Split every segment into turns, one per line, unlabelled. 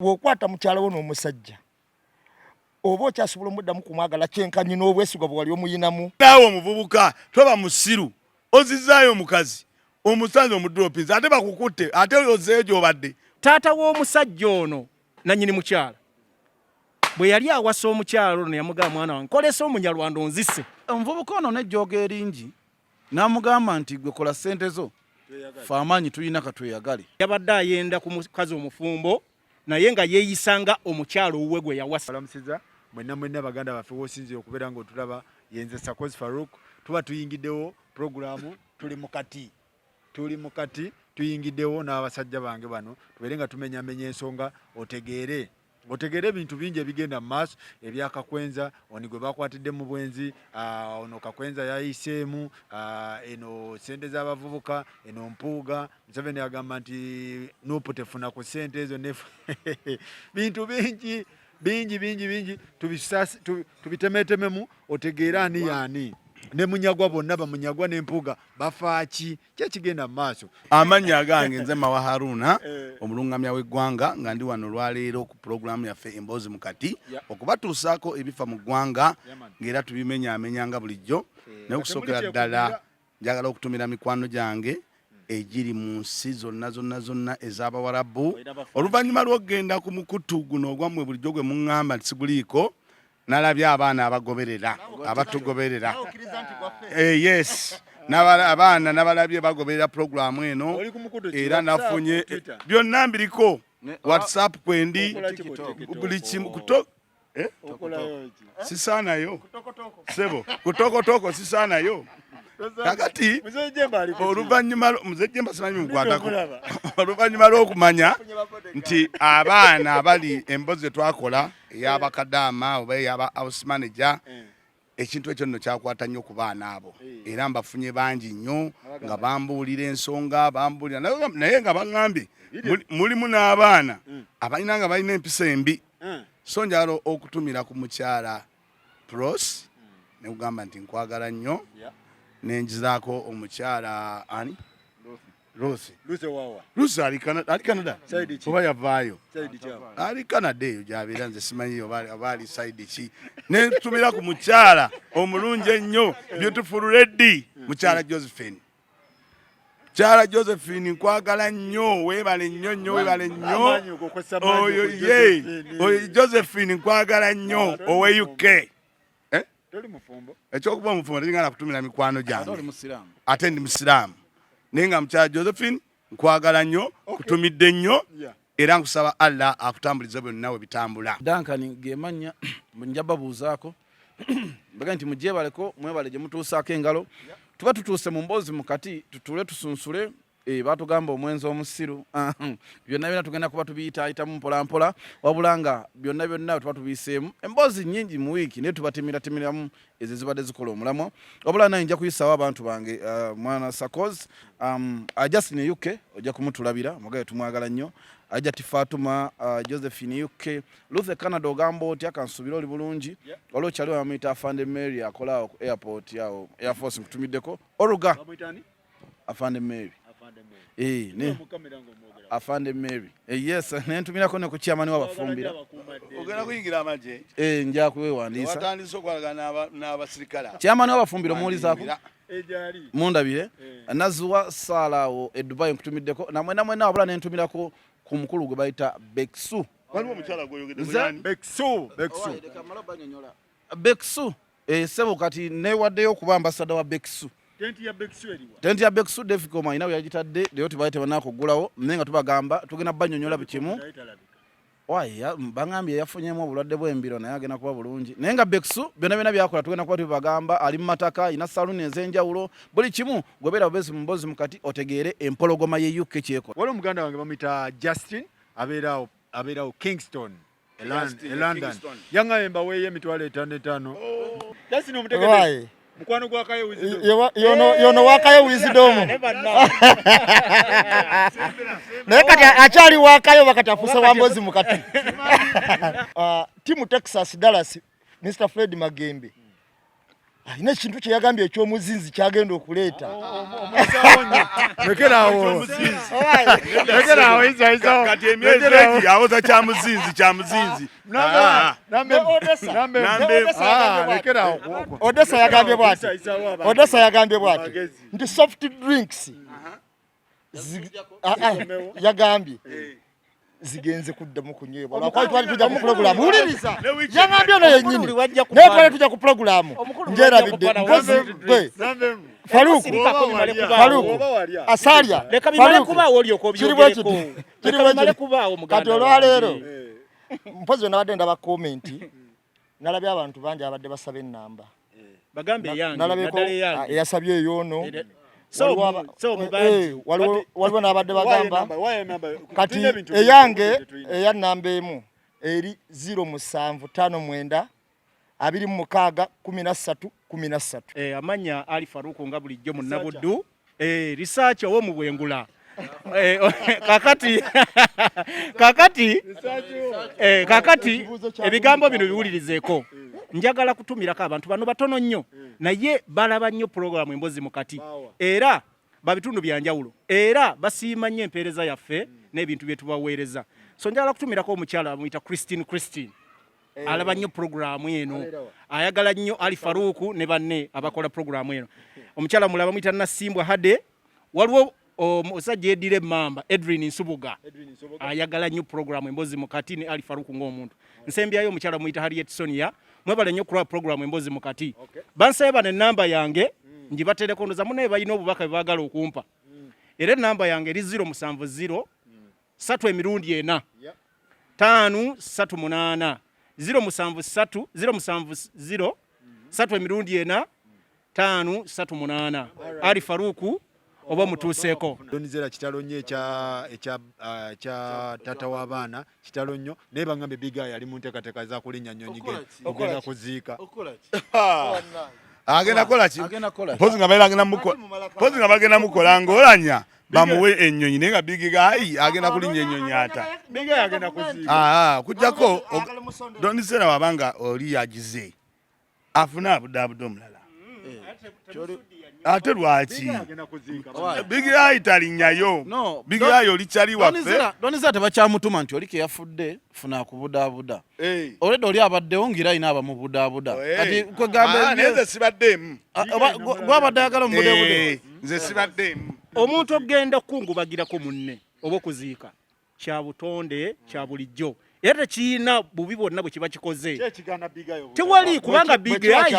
Bw'okwata mukyala wo n'omusajja oba okyasobola omuddamu kumwagala kyenkanyi n'obwesigwa bwe wali omuyinamu.
Naawe omuvubuka toba musiru, ozizaayo omukazi omusanze omudropinze ate bakukutte ate ozeeyo gy'obadde.
Taata w'omusajja ono nannyini mukyala bwe yali awasa omukyala ono yamugamba, mwana wange nkolesa Omunyarwanda onzise.
Omuvubuka ono n'ejjoogo eringi n'amugamba nti gwe kola ssente zo, ffe amaanyi tulina, katweyagale.
Yabadde ayenda ku mukazi omufumbo naye nga yeeyisa nga omukyala owuwe gwe yawasa.
Balamusiza mwenna mwenna baganda baffe wosinzira okubeera nga otulaba. Yenze Sakozi Farouk, tuba tuyingiddewo puroguramu tuli mukati, tuli mukati, tuyingiddewo n'abasajja bange bano tubeere nga tumenyamenya ensonga otegeere otegeere ebintu bingi ebigenda mu maaso ebya Kakwenza oni gwe bakwatidde mu bwenzi. Ono Kakwenza yayiseemu eno sente z'abavubuka, eno Mpuuga Museveni agamba nti NUP tefuna ku sente ezo ne bintu bingi bingi bingi bingi tubitemetememu otegeere ani yaani ne Munyagwa, bonna bamunyagwa ne Mpuuga bafaaki, kyekigenda mu maaso.
Amannya agange nze Mawa Haruna, omulungamya w'eggwanga, nga ndi wano olwaleero ku pulogulaamu yaffe Emboozi Mukati okubatuusaako ebifa mu ggwanga ng'era tubimenyaamenya nga bulijjo. Naye okusookera ddala njagala okutumira mikwano gyange egiri mu nsi zonna zonna zonna ez'Abawarabu. Oluvannyuma lw'okugenda ku mukutu guno ogwammwe bulijjo gwe muŋŋamba nti siguliiko, nalabye abaana abagoberera, abatugoberera. Yes, abaana nabalabye bagoberera pulogulaamu eno era nafunye byonna mbiriko, WhatsApp kwendi, buli kimu. Eh? Sisaanayo sebo, kutokotoko sisaanayo. Kakati oluvannyuma Mzee Jemba simanyi mukwatako, oluvannyuma lw'okumanya nti abaana abali emboozi zetwakola ey'abakadaama oba ey'aba house manager, ekintu ekyo nno kyakwata nnyo ku baana abo era mbafunye bangi nnyo nga bambuulira ensonga, bambuulira naye nga baŋŋambye mulimu n'abaana abalina nga balina empisa embi. So njagala okutumira ku mukyala Pros nekugamba nti nkwagala nnyo, nenjizaako omukyala ani, Ruth. Ruth ali Canada oba yavaayo? Ali Canada eyo gyabeera, nze simanyi oba ali side ki. Nentumira ku mukyala omulungi ennyo, beautiful lady, mukyala Josephine. Mukyala Josephine, nkwagala nnyo, weebale nnyo nnyo, weebale nnyo. Oyo ye oyo Josephine, nkwagala nnyo, owe UK. Ekyokuba omufumbo teringana kutumira mikwano gyange, ate ndi musiraamu. Naye nga mukyala Josephine, nkwagala nnyo, kutumidde nnyo era nkusaba Allah akutambulize byonna we bitambula.
Duncan gemanya nja babuuzaako mbaga nti mugyebaleko, mwebale gye mutuusaako engalo. Tuba tutuuse mu mboozi mukati, tutuule tusunsule. Batugamba omwenzi omusiru, byonna byonna tugenda kuba tubiyitaayitamu mpola mpola, wabula nga byonna byonna tuba tubiyiseemu emboozi nnyingi mu wiiki, naye tubatimiratimiiramu ezo ezibadde zikola omulamwa. Wabula naye nja kuyisaawo abantu bange, mwana Sakoz, Justin UK ojja kumutulabira, mugaye tumwagala nnyo, Ajati Fatuma, Josephine UK, Luthe Canada, ogamba otya? Kansubire oli bulungi. Waliwo kyali bamuyita Afande Mary, akola awo ku airport awo Air Force, nkutumiddeko Oruga Afande Mary. Ne Afande Mary, yes, nentumirako ne ku chairman w'abafumbira.
Ogenda kuyingira amagye?
Nja kwewandiisa.
Watandise okwalagana n'abasirikale.
Chairman w'abafumbira omuwulizaako, mundabire. Nazuwa Saala awo e Dubai, nkutumiddeko namwena mwena. Wabula nentumirako ku mukulu gwe bayita Beksu.
Waliwo omukyala gwoyogedde.
Beksu, Beksu.
Beksu, sebo, kati newaddeyo okuba ambassador wa Beksu.
Tenti ya Beksu eriwa?
Tenti ya Beksu Deficom alina we yagitadde leero, tebali tebanakuggulawo, naye nga tubagamba tugenda banyonyola buli kimu. Baŋambye yafunyemu obulwadde bw'embiro, naye agenda kuba bulungi. Naye nga Beksu byonna byonna byakola tugenda kuba tubibagamba. Ali mu mataka, alina saluni ez'enjawulo, buli kimu. Gobeera bubezi mu Mbozi Mukati otegeere empologoma ye UK kyekola.
Waliwo muganda wange bamuyita Justin, abeerawo abeerawo Kingston e London, yaŋŋambye mbaweeyo 5,000 5. Justin omutegedde? Mukwano gwa Kaye Wisdom.
Yono wakayo Wisdom, naye kati akyali wakayo bakati afuuse wa Mbozi Mukati. Timu Texas Dallas, Mr Fred Magembe. Alina ekintu kye yagambye ekyomuzinzi kyagenda okuleeta.
Lekerawo. Lekerawo isa isa.
Kati emyezi egi awoza kyamuzinzi kyamuzinzi.
Namba
namba
namba. Lekerawo.
Odessa yagambye bwati. Odessa yagambye bwati nti soft drinks yagambye zigenze kuddamu kunywebwa lwakuba twali tujja ku pulogulaamu. Wuliriza, yagambye ono yennyini, naye twali tujja ku pulogulaamu njerabidde. Mpozi gwe Faruku, Faruku Asalya, kiri bwe kiti, kiri bwe kiti. Kati olwaleero mpozi we nabadde ndaba komenti, nalabye abantu bangi abadde basaba ennamba. Nalabeko eyasabye eyoono, waliwo n'abadde bagamba kati eyange eya namba emu eri 0759 26 13 13.
Amanya Ali Faruku nga bulijjo munnabuddu, research owo mu bwengula. Kakati ebigambo bino biwulirizeeko. Njagala kutumirako abantu bano batono nnyo, naye balaba nnyo pulogulaamu Emboozi Mukati, era babitundu bya njawulo, era basiima nnyo empeereza yaffe n'ebintu bye tubaweereza. So njagala kutumirako omukyala bamuyita Christine. Christine alaba nnyo pulogulaamu eno, ayagala nnyo Ali Faruku ne banne abakola pulogulaamu eno. Omukyala mulala bamuyita Nasimbwa Hade. Waliwo omusajja edira emmamba Edwin Nsubuga, ayagala nnyo pulogulaamu Emboozi Mukati ne Ali Faruku ng'omuntu. Nsembyayo omukyala muyita Harriet Sonia. Mwebale nnyo okulaba pulogulaamu Emboozi Mukati. Bansabe bano ennamba yange ngibatereko, ndoza munaye balina obubaka bwe baagala okumpa. Era ennamba yange eri 070 3 emirundi 4 5 3 8, 073 070 3 emirundi 4 5 3 8. Ali Faruku oba mutuuseeko.
Donizera, kitalo nnyo ekya taata w'abaana, kitalo nnyo, naye bangambye Big Eye ali mu nteekateeka za kulinnya nnyonyi kugenda kuziika.
Agenda kukola ki? Mpozi nga bagenda mukola ng'olanya bamuwe ennyonyi, naye nga Big Eye agenda kulinnya ennyonyi ata kujjako Donizera wabanga oli yagize afune abudaabuda omulala. Ate lwaki Big Eye talinnyayo? Big Eye oli kyali waffe.
Donizera tebakyamutuma nti oli keyafudde funa akubudaabuda. Olwedde oli abaddewo ngira alina abamubudaabuda. Kati kwegamba
naye nze sibaddeemu.
Gwabadde ayagala omubudeebude.
Nze sibaddeemu.
Omuntu okugenda okukungubagirako munne oba okuziika kya butonde, kya bulijjo, era tekirina bubi bwonna bwe kiba kikoze, tewali, kubanga Big Eye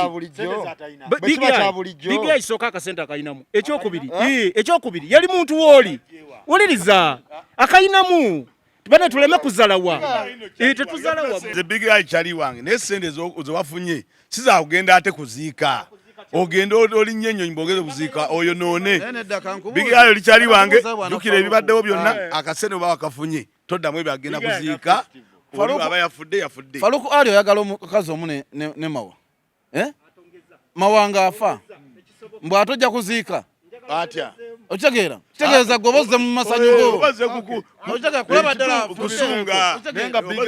sooka akasente akayinamu. Ekyokubiri, yali muntu wooli, wuliriza, akayinamu bane tuleme kuzalawa, tetuzalawa.
Nze Big Eye kyali wange, naye sente zewafunye sizakugenda ate kuziika. Ogenda olinnya ennyonyi bwogeze kuziika oyo noone. Big Eye oli kyali wange, jjukira ebibaddewo byonna, akasente oba wakafunye toddamu ebyo, agenda kuziika oli aba yafudde yafudde.
Faluku Ali, oyagala omukazi omu ne Mawa, Mawa ng'afa mbw ate ojja kuziika.
Atya?
Okitegeera? Kitegeeza gwe oba ozze mu masanyu go, okitegeera, kulaba ddala.
Kusunga.
Naye nga Big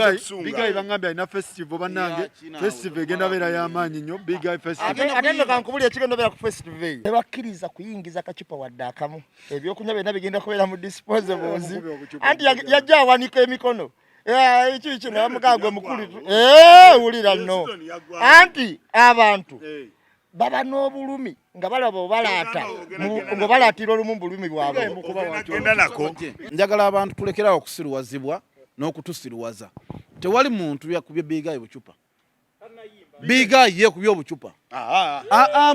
Eye bangambye alina festival. Bannange, festival egenda beera y'amaanyi nnyo, Big Eye festival.
Ate nno kankubuli ekigenda obeera ku festival eyo, tebakkiriza kuyingiza kacupa wadde akamu. Ebyokunywa byonna bigenda kubeera mu disposables. Anti yajja awanika emikono kiki kino, bamugamba gwe mukulu wulira nno. Anti abantu baba n'obulumi nga balaba obalaata ng'obalaatira olumu mu bulumi bwabwe.
Njagala abantu tulekerawo okusiruwazibwa n'okutusiruwaza. Tewali muntu yakubye Big Eye bucupa. Big Eye yekubye obucupa.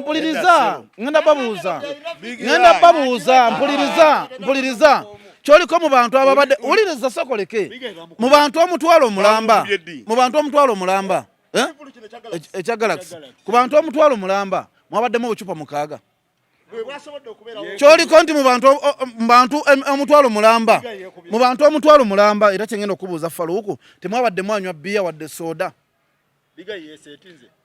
Mpuliriza, ngenda babuuza, ngenda babuuza, mpuliriza, mpuliriza. Kyoliko mu bantu ababadde, wuliriza, sokoleke mu bantu 100,000, mu bantu 100,000, eh? Ekya Galaxy, ku bantu 100,000 mwabaddemu obucupa 6. Kyoliko nti mu bantu 100,000, mu bantu 100,000, era kyengenda okubuuza Faluuku, temwabaddemu anywa bbiya wadde soda.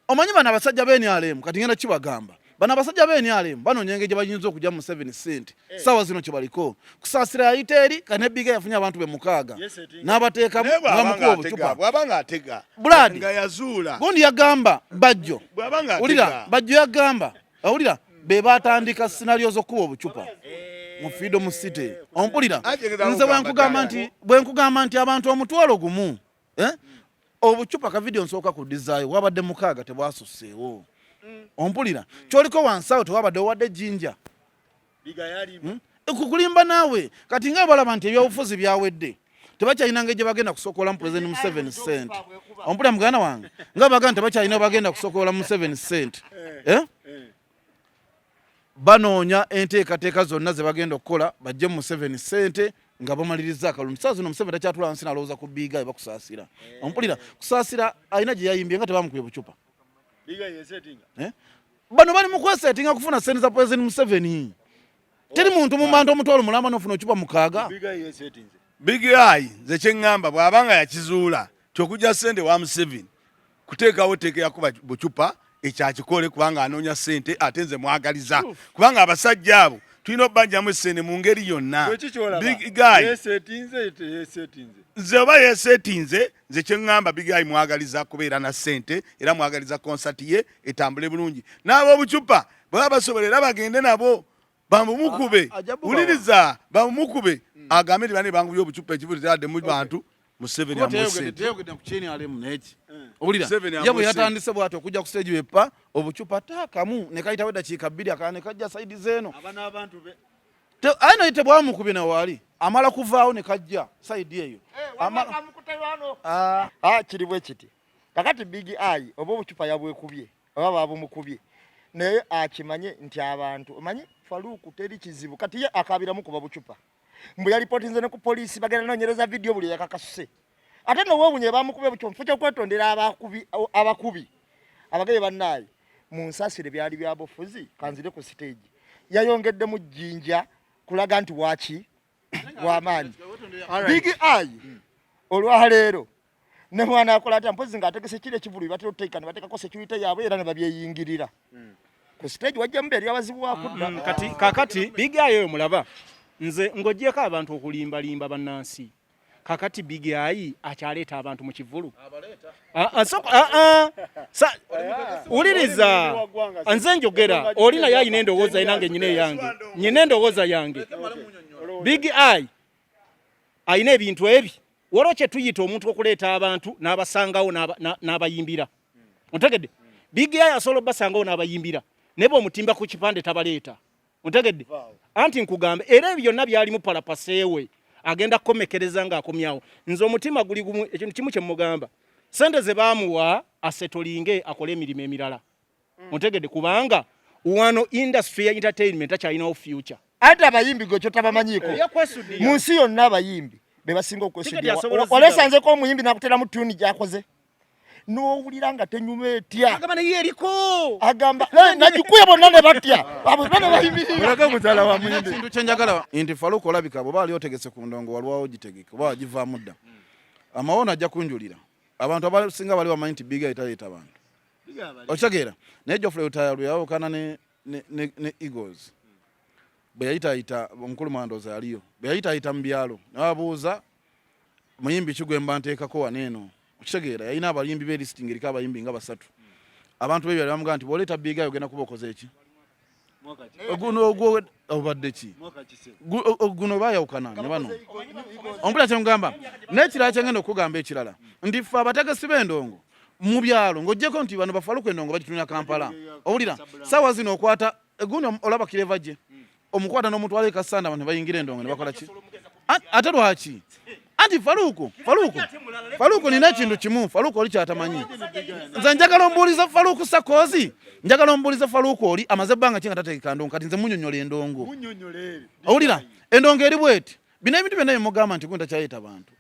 Omanyi bano abasajja b'NRM, kati ngenda kibagamba. Bano abasajja ba NRM banoonya engeri gye bayinza okugya Museveni ssente. Ssaawa zino kye baliko. Kusaasira yayita eri kati ne Big Eye yafunye abantu be mukaaga n'abateekamu
Naye bw'aba
nga bamukuba
ng'atega,
obucupa.
bw'aba ng'atega,
Brad,
nga yazuula.
Gundi yagamba Bajjo.
Bw'aba ng'atega.
Wulira, Bajjo yagamba. Owulira, be batandika scenario z'okukuba obucupa mu Freedom City. Ompulira?
Ajegeza
Nze
kugamba ddala.
bwe nkugamba nti abantu 10,000, Obucupa ka video nsooka kudizaayo wabadde mukaaga tebwasusseewo. Ompulira? Kyoliko wansi awo tewabadde owadde jjinja. Kukulimba naawe kati nga balaba nti ebyobufuzi byawedde tebakyalina ngeri gye bagenda kusokoola mu President Museveni ssente. Ompulira muganda wange? Nga bagamba tebakyalina bagenda kusokoola Museveni ssente. Banoonya enteekateeka zonna ze bagenda okukola bajje mu Museveni ssente nga bamaliriza akalulu. Ssaawa zino Museveni takyatula wansi n'alowooza ku Big Eye bakusaasira. Ompulira? Kusaasira alina gye yayimbye nga tebamukubye bucupa. Bano bali mu kwesetinga kufuna ssente za President Museveni. Teri muntu mu bantu omutwalo mulamba n'ofuna ocupa mukaaga.
Big Eye nze kye ŋŋamba bw'aba nga yakizuula nti okujja ssente wa Museveni kuteekawo etteeka yakuba bucupa ekyakikole kubanga anoonya ssente ate nze mwagaliza kubanga abasajja abo tulina obbanjamu essente mu ngeri yonna. Big Eye nze oba yeesetinze nze kye ŋŋamba Big Eye mwagaliza kubeera na ssente era mwagaliza konsati ye etambule bulungi n'ab'obucupa bwe baba basobola era bagende nabo bamumukube. Wuliriza, bamumukube agambe nti bane bangubye obucupa ekivu tekyadde mu bantu. Museveni
Kuba
amuwe ssente.
teyogedde ku KNRM n'eki. Owulira?
Museveni
Ye bwe
amuwe ssente.
yatandise bw'ati okujja ku stage weppa obucupa taakamu ne kayitawo eddakiika bbiri akalala ne kajja sayidi z'eno.
Aba n'abantu be.
Aye naye tebwamukubye na waali. Amala kuvaawo ne kajja sayidi eyo.
Kiri bwe kiti. Kakati Big Eye oba obucupa yabwekubye oba babumukubye naye akimanye nti abantu omanyi Faruku teri kizibu kati ye akabiramu kuba bucupa mbu yalipotinze ne ku poliisi bagenda noonyereza vidiyo buli eyakakasuse ate noweewunya bamukubye bucupa mufo ky'okwetondera abakubi abagaye bannaaye mu nsasire byali bya bufuzi kanzire ku stage yayongeddemu jjinja kulaga nti waki w'amaanyi. Big Eye olwaleero ne mwana akola atya mpozi ng'ategese kiri ekivulu batera otuteeka ne bateekako security yaabwe era ne babyeyingirira ku stage wajjamu beeri abazibu wakudda.
Kati kakati Big Eye oyo mulaba nze ng'ogyeko abantu okulimbalimba bannansi kakati Big Eye akyaleeta abantu mu kivulu. Wuliriza nze njogera oli naye alina endowooza ye nange nyina eyange nyina endowooza yange. Big Eye alina ebintu ebi waliwo kye tuyita omuntu okuleeta abantu n'abasangawo n'abayimbira. Ontegedde? Big Eye asobola obbasangawo n'abayimbira naye bw'omutimba ku kipande tabaleeta. Ontegedde? Anti nkugambe era ebyo byonna byalimu palapaseewe agenda kukomekereza ng'akomyawo. Nze omutima guli gumu ekintu kimu kye mmugamba ssente ze baamuwa asetolinge akole emirimu emirala. Ontegedde? Kubanga wano industry ya entertainment takyalinawo future.
Ate abayimbi gwe kyotabamanyiiko mu nsi yonna abayimbi be basinga okwesudiya. Walesanzeko omuyimbi n'akuteramu tuni gy'akoze n'owulira nga tenyuma etya.
Agamba naye eriko.
Agamba, nagikuye bonna ne batya. Abo bonna bayimirira.
Olaga mukyala wa muyimbi.
Ekintu kye njagala nti Farouk olabika bw'oba wali otegese ku ndongo walwawo ogitegeke oba wagivaamu dda. Amawono ajja kunjulira. Abantu abasinga bali bamanyi nti Big Eye taleeta bantu. Okitegeera? Naye Geoffrey Lutaaya lwe yawukana ne Eagles. Bwe yayitaayita omukulu Mandooza yaliyo. Bwe yayitaayita mu byalo ne babuuza muyimbi ki gwe mba nteekako wano eno. Okitegeera? Yalina abayimbi be listing eriko abayimbi nga basatu. Abantu b'ebyalo bamugamba nti bw'oleeta Big Eye ogenda kuba okoze ki? Guno ogwo obadde ki? Guno baayawukana ne bano. Ompulira kye nkugamba? N'ekirala kye ngenda okukugamba ekirala nti ffe abategesi b'endongo mu byalo ng'oggyeko nti bano bafaluku endongo bagitunira Kampala. Owulira? Ssaawa zino okwata gundi olaba kireva gye omukwata n'omutwala e Kassanda abantu ne bayingira endongo ne bakola ki? Ate lwaki? Anti Faruku nina ekintu kimu Faruku oli kyatamanyi. Nze njagala ombuulize Faruku Sakozi, njagala ombuulize Faruku oli amaze ebbanga ki nga tategeka ndongo kati nze munnyonnyola endongo. Owulira? Endongo eri bweti. Bino ebintu byonna bye mugamba nti gundi takyaleeta bantu.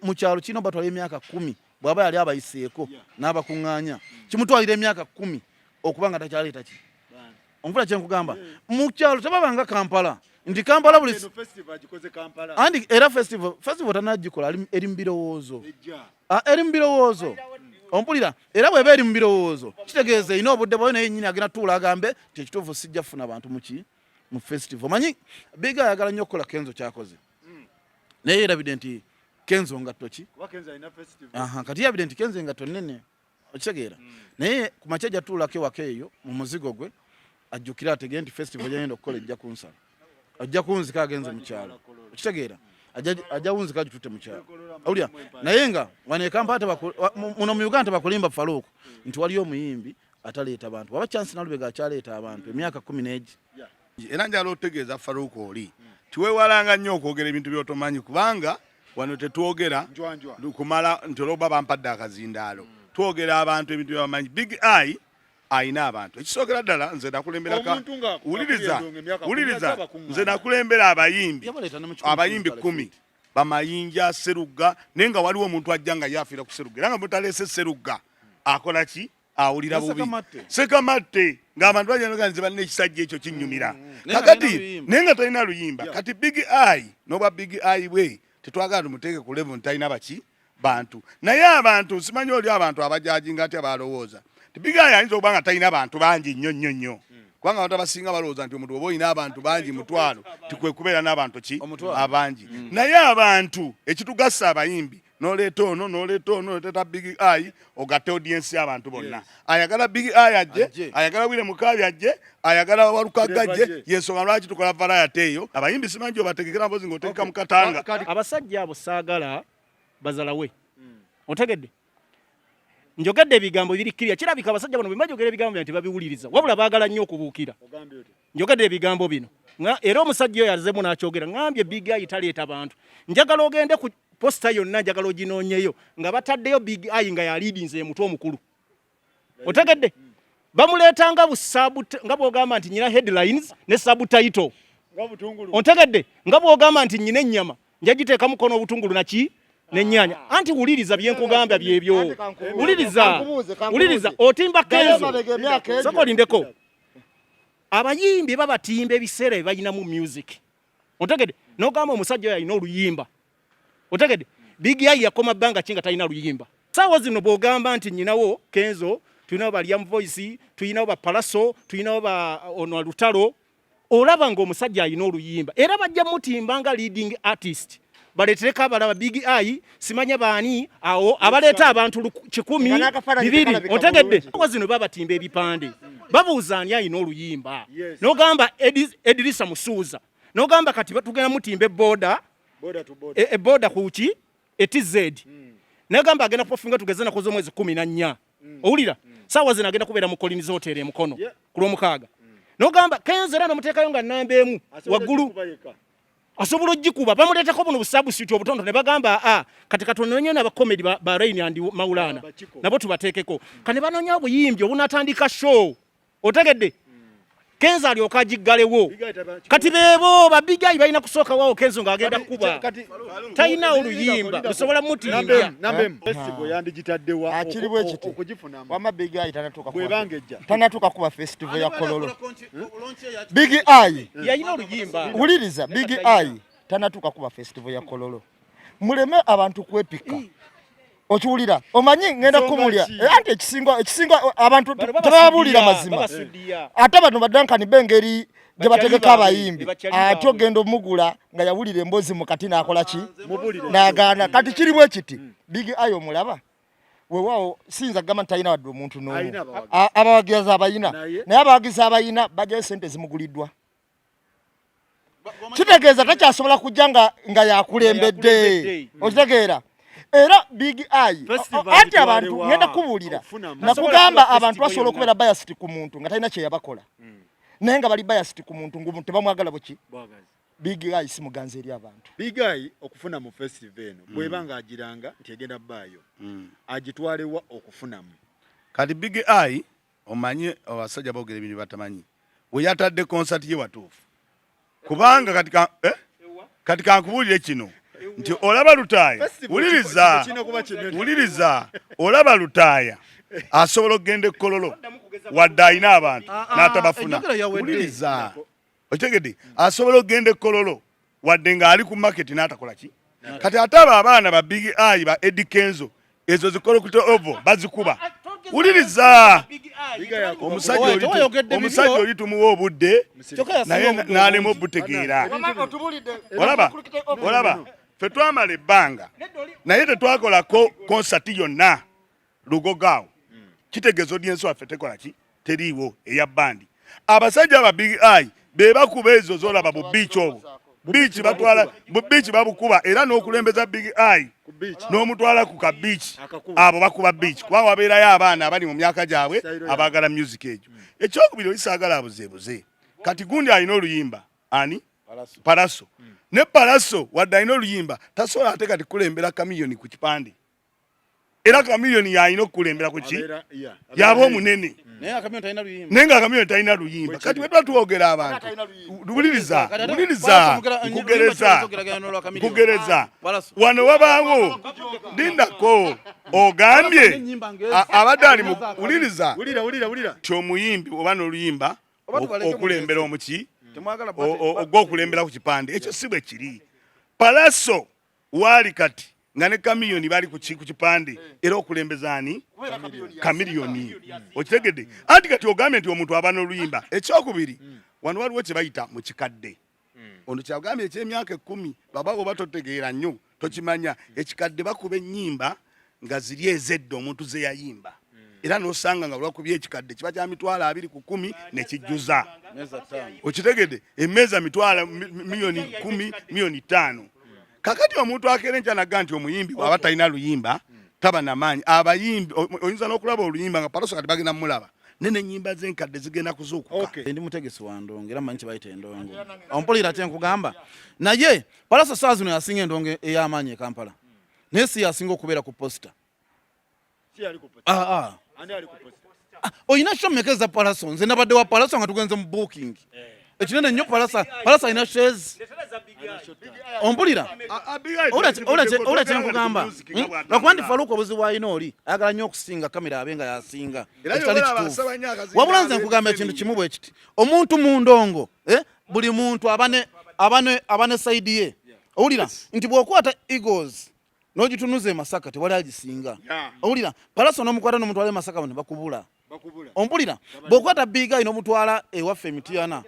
Mu kyalo kirina obatwala emyaka 10 bw'aba yali abayiseeko n'abakuŋŋaanya. Kimutwalira emyaka 10 okuba nga takyaleeta ki. Onfuna kye nkugamba? Mu kyalo tebabanga Kampala. Nti Kampala buli
Eno festival agikoze Kampala.
Andi era festival tanagikola eri mu birowoozo. Eri mu birowoozo. Ompulira? Era bw'eba eri mu birowoozo kitegeeza erina obudde bwayo, naye nnyini agenda tuula agambe nti ekituufu sijja kufuna bantu muki mu festival. Omanyi Big Eye ayagala nnyo okukola Kenzo kyakoze, naye yerabidde nti Kenzo ngatto ki? Kati yerabidde nti Kenzo engatto nnene, okitegeera? Naye ku makya ajja tuulako ewaka eyo mu muzigo gwe ajjukire ategere nti festival gyagenda okukola ejja kunsala, ajja kunzika agenze mu kyalo, okitegeera? Ajja wunzika agitutte mu kyalo, owulira? Naye nga wano e Kampala muno mu Uganda tebakulimba Farouk nti waliyo omuyimbi ataleeta bantu, waba Chance Nalubega akyaleeta abantu emyaka 10 n'egi.
Era njala otegeeza Farouk oli tiweewalanga nnyo okwogera ebintu by'otomanyi, kubanga wano tetwogera kumala nti olwokuba bampadde akazindaalo, twogera abantu ebintu byebamanyi. Big Eye ayina abantu. Ekisookera ddala nze nakulembera, wuliriza, wuliriza, nze nakulembera abayimbi, abayimbi 10 bamayinja Serugga, naye nga waliwo omuntu ajja nga yafiira ku Serugga, era nga mutaleese Serugga akola ki? Awulira bubi. Sekamatte ng'abantu bajja nze balina ekisajja ekyo kinyumira kakati, naye nga talina luyimba. Kati Big Eye n'obwa Big Eye bwe tetwagala tumuteeke ku level nti talina baki bantu, naye abantu simanyi oli abantu abajajinga atya balowooza ti Big Eye ayinza okuba nga talina bantu bangi nnyo nnyo nnyo, kubanga abantu abasinga balowooza nti omuntu oba olina abantu bangi mutwalo tikwe kubeera n'abantu ki abangi. Naye abantu ekitugasa abayimbi, noleeta ono, noleeta ono, noleeta Big Eye, ogatte audience y'abantu bonna. Ayagala Big Eye ajje, ayagala Wire Mukaabi ajje, ayagala Walukaga ajje. Yensonga lwaki tukola variety eyo. Abayimbi simanyi gyobategekera mpozi ng'otegeka mu katanga.
Abasajja abo saagala bazalawe. Otegedde? Njogedde ebigambo biri kirya. Kirabika abasajja bano bwe bajogera ebigambo bino tebabiwuliriza, wabula baagala nnyo okubuukira. Njogedde ebigambo bino era omusajja oyo azzeemu n'akyogera. Ŋŋambye Big Eye taleeta bantu. Njagala ogende ku poster yonna, njagala oginoonyeyo nga bataddeyo Big Eye nga yaliidinze emutwe omukulu. Otegedde? Bamuleeta nga nga bw'ogamba nti nyina headlines ne subtitle. Ontegedde? Nga bw'ogamba nti nyina ennyama njagiteeka mukono obutungulu naki n'ennyaanya. Anti wuliriza byenkugamba byebyo, wuliriza, wuliriza. Otimba Kenzo, sooka olindeko. Abayimbi babatimba ebiseera bye balinamu music, otegedde? N'ogamba omusajja oyo alina oluyimba, otegedde? Big Eye yakoma bbanga ki nga talina luyimba? Saawa zino bw'ogamba nti nyinawo Kenzo, tulinawo ba Liam Voice, tulinawo ba Palaso, tulinawo ba ono Lutalo, olaba ng'omusajja alina oluyimba era bajja mutimba nga leading artist, baleetereko abalaba Big Eye simanya baani awo abaleeta abantu 2,000. Otegedde? Saawa zino babatimba ebipande, babuuza ani alina oluyimba. N'ogamba Edirisa Musuuza, n'ogamba kati tugenda mutimba eboda, eboda kuki etz, nagamba agenda kupafinga tugeze nakoze omwezi 14. Owulira? Saawa zino agenda kubeera mu Collins Hotel e Mukono ku Lwomukaaga. N'ogamba Kenzo era nomuteekayo nga namba emu waggulu, asobola ogikuba. Bamuleetako buno busabusiti obutono ne bagamba a kati katononye n'abakomedi ba Rain and Maulana nabo tubateekeko, kane banoonya obuyimbi obunatandika show. Otegedde? Kenzo alyoka agiggalewo. Kati beebo ba Big Eye balina kusooka wawo Kenzo ng'agenda kukuba talina oluyimba lusobola mutimbya.
Akiri bwe kiti, wamma Big Eye tanatuuka kuba festival ya Kololo. Big Eye
yalina oluyimba.
Wuliriza, Big Eye tanatuuka kuba festival ya Kololo. Muleme abantu kwepika. Okiwulira? Omanyi ngenda kukumulya anti ekisinga ekisinga abantu tebabuulira mazima. Ate bano badankani b'engeri gye bategeka abayimbi, ate ogenda omugula nga yawulira emboozi mu kati n'akola ki n'agaana. Kati kiri bwe kiti, Big Eye omulaba weewaawo siyinza kugamba nti talina wadde omuntu n'omu, abawagizi abayina, naye abawagizi abayina bajjayo sente zimuguliddwa, kitegeeza takyasobola kujja nga yakulembedde. Okitegeera? Era Big Eye anti abantu ngenda kubuulira nakugamba abantu basobola okubeera biased ku muntu nga talina kyeyabakola, naye nga bali biased ku muntu nga tebamwagala buki. Big Eye si muganzi eri abantu.
Big Eye okufuna mu festival eno, bweba nga agiranga nti egenda bbaayo, agitwalewa okufunamu?
Kati Big Eye, omanyi abasajja boogera ebintu batamanyi, we yatadde konsati ye watuufu, kubanga kati ka, eh? Kati kankubuulire kino nti olaba Lutaaya, wuliriza, wuliriza, olaba Lutaaya asobola okugenda ekkololo wadde alina abantu n'atabafuna. Wuliriza, okitegedde? Asobola okugenda ekkololo wadde ng'ali ku market n'atakola ki. Kati ate abo abaana ba Big Eye, ba Eddie Kenzo.
Ezo zikolokute ovo bazikuba. Wuliriza omusajja oli tumuwa obudde naye n'alema obutegeera. Olaba olaba ffe twamala ebbanga naye tetwakolako konsati yonna Lugogo awo. Kitegeeza audience waffe tekola ki, teriiwo eya bandi. Abasajja aba Big Eye be bakuba ezo zolaba bu beach obwo. Beach batwala bu beach babukuba era n'okulembeza Big Eye n'omutwala ku ka beach, abo bakuba beach kuba wabeerayo abaana abali mu myaka gyabwe abaagala music egyo. Ekyokubiri oli saagala abuzeebuze kati gundi alina oluyimba ani Palaso ne Palaso wadde alina oluyimba tasobola ate kati kulembera Chameleone ku kipande era Chameleone yalina okukulembera ku ki yaba omunene naye nga Chameleone talina luyimba. Kati bwe tuba twogera abantu wuliriza wuliriza nkugereza nkugereza wano wabaawo lindako ogambye abadde ali wuliriza ti omuyimbi oba n'oluyimba okulembera omuki ogw'okulembera ku kipande ekyo si bwe kiri. Palaso waali kati nga ne Chameleone bali ku kipande era okulembeza ani Chameleone, okitegedde? Anti kati ogambye nti omuntu aba n'oluyimba. Ekyokubiri wano waliwo kye bayita mu kikadde, ono kyagambye eky'emyaka 10 baba oba totegeera nnyo tokimanya. Ekikadde bakuba ennyimba nga ziri ezedda omuntu ze yayimba era n'osanga nga lwakubye ekikadde kiba kya 20,000 ku 10 ne kijjuza, okitegedde? Emmeeza mitwalo miliyoni 10 miliyoni 5. Kakati omuntu akeera enkya nagga nti omuyimbi bw'aba talina luyimba taba na maanyi. Abayimbi oyinza n'okulaba oluyimba nga Palaso kati bagenda mulaba nene ennyimba z'enkadde zigenda kuzuukuka.
Ndi mutegesi wa ndongo era mmanyi kye bayita endongo, ompulira kye nkugamba. Naye Palaso saa zino yasinga endongo ey'amaanyi e Kampala, naye si yasinga okubeera ku posita. Olina show mmeka eza Palaso? Nze nabadde wa Palaso nga tugenze mu booking ekinene nnyo. Palaso alina shares, ompulira? Owulira kyenkugamba? Lwakuba nti Faluku obuzibu alina oli ayagala nnyo okusinga kamera abe nga yasinga, ekitali kituufu. Wabula nze nkugamba ekintu kimu bwe kiti, omuntu mu ndongo buli muntu aba ne side ye. Owulira nti bw'okwata Eagles n'ogitunuza e Masaka tewali agisinga. Owulira Palaso n'omukwata n'omutwala e Masaka ne bakubula. Ompulira? Bw'okwata Big Eye n'omutwala ewaffe Mityana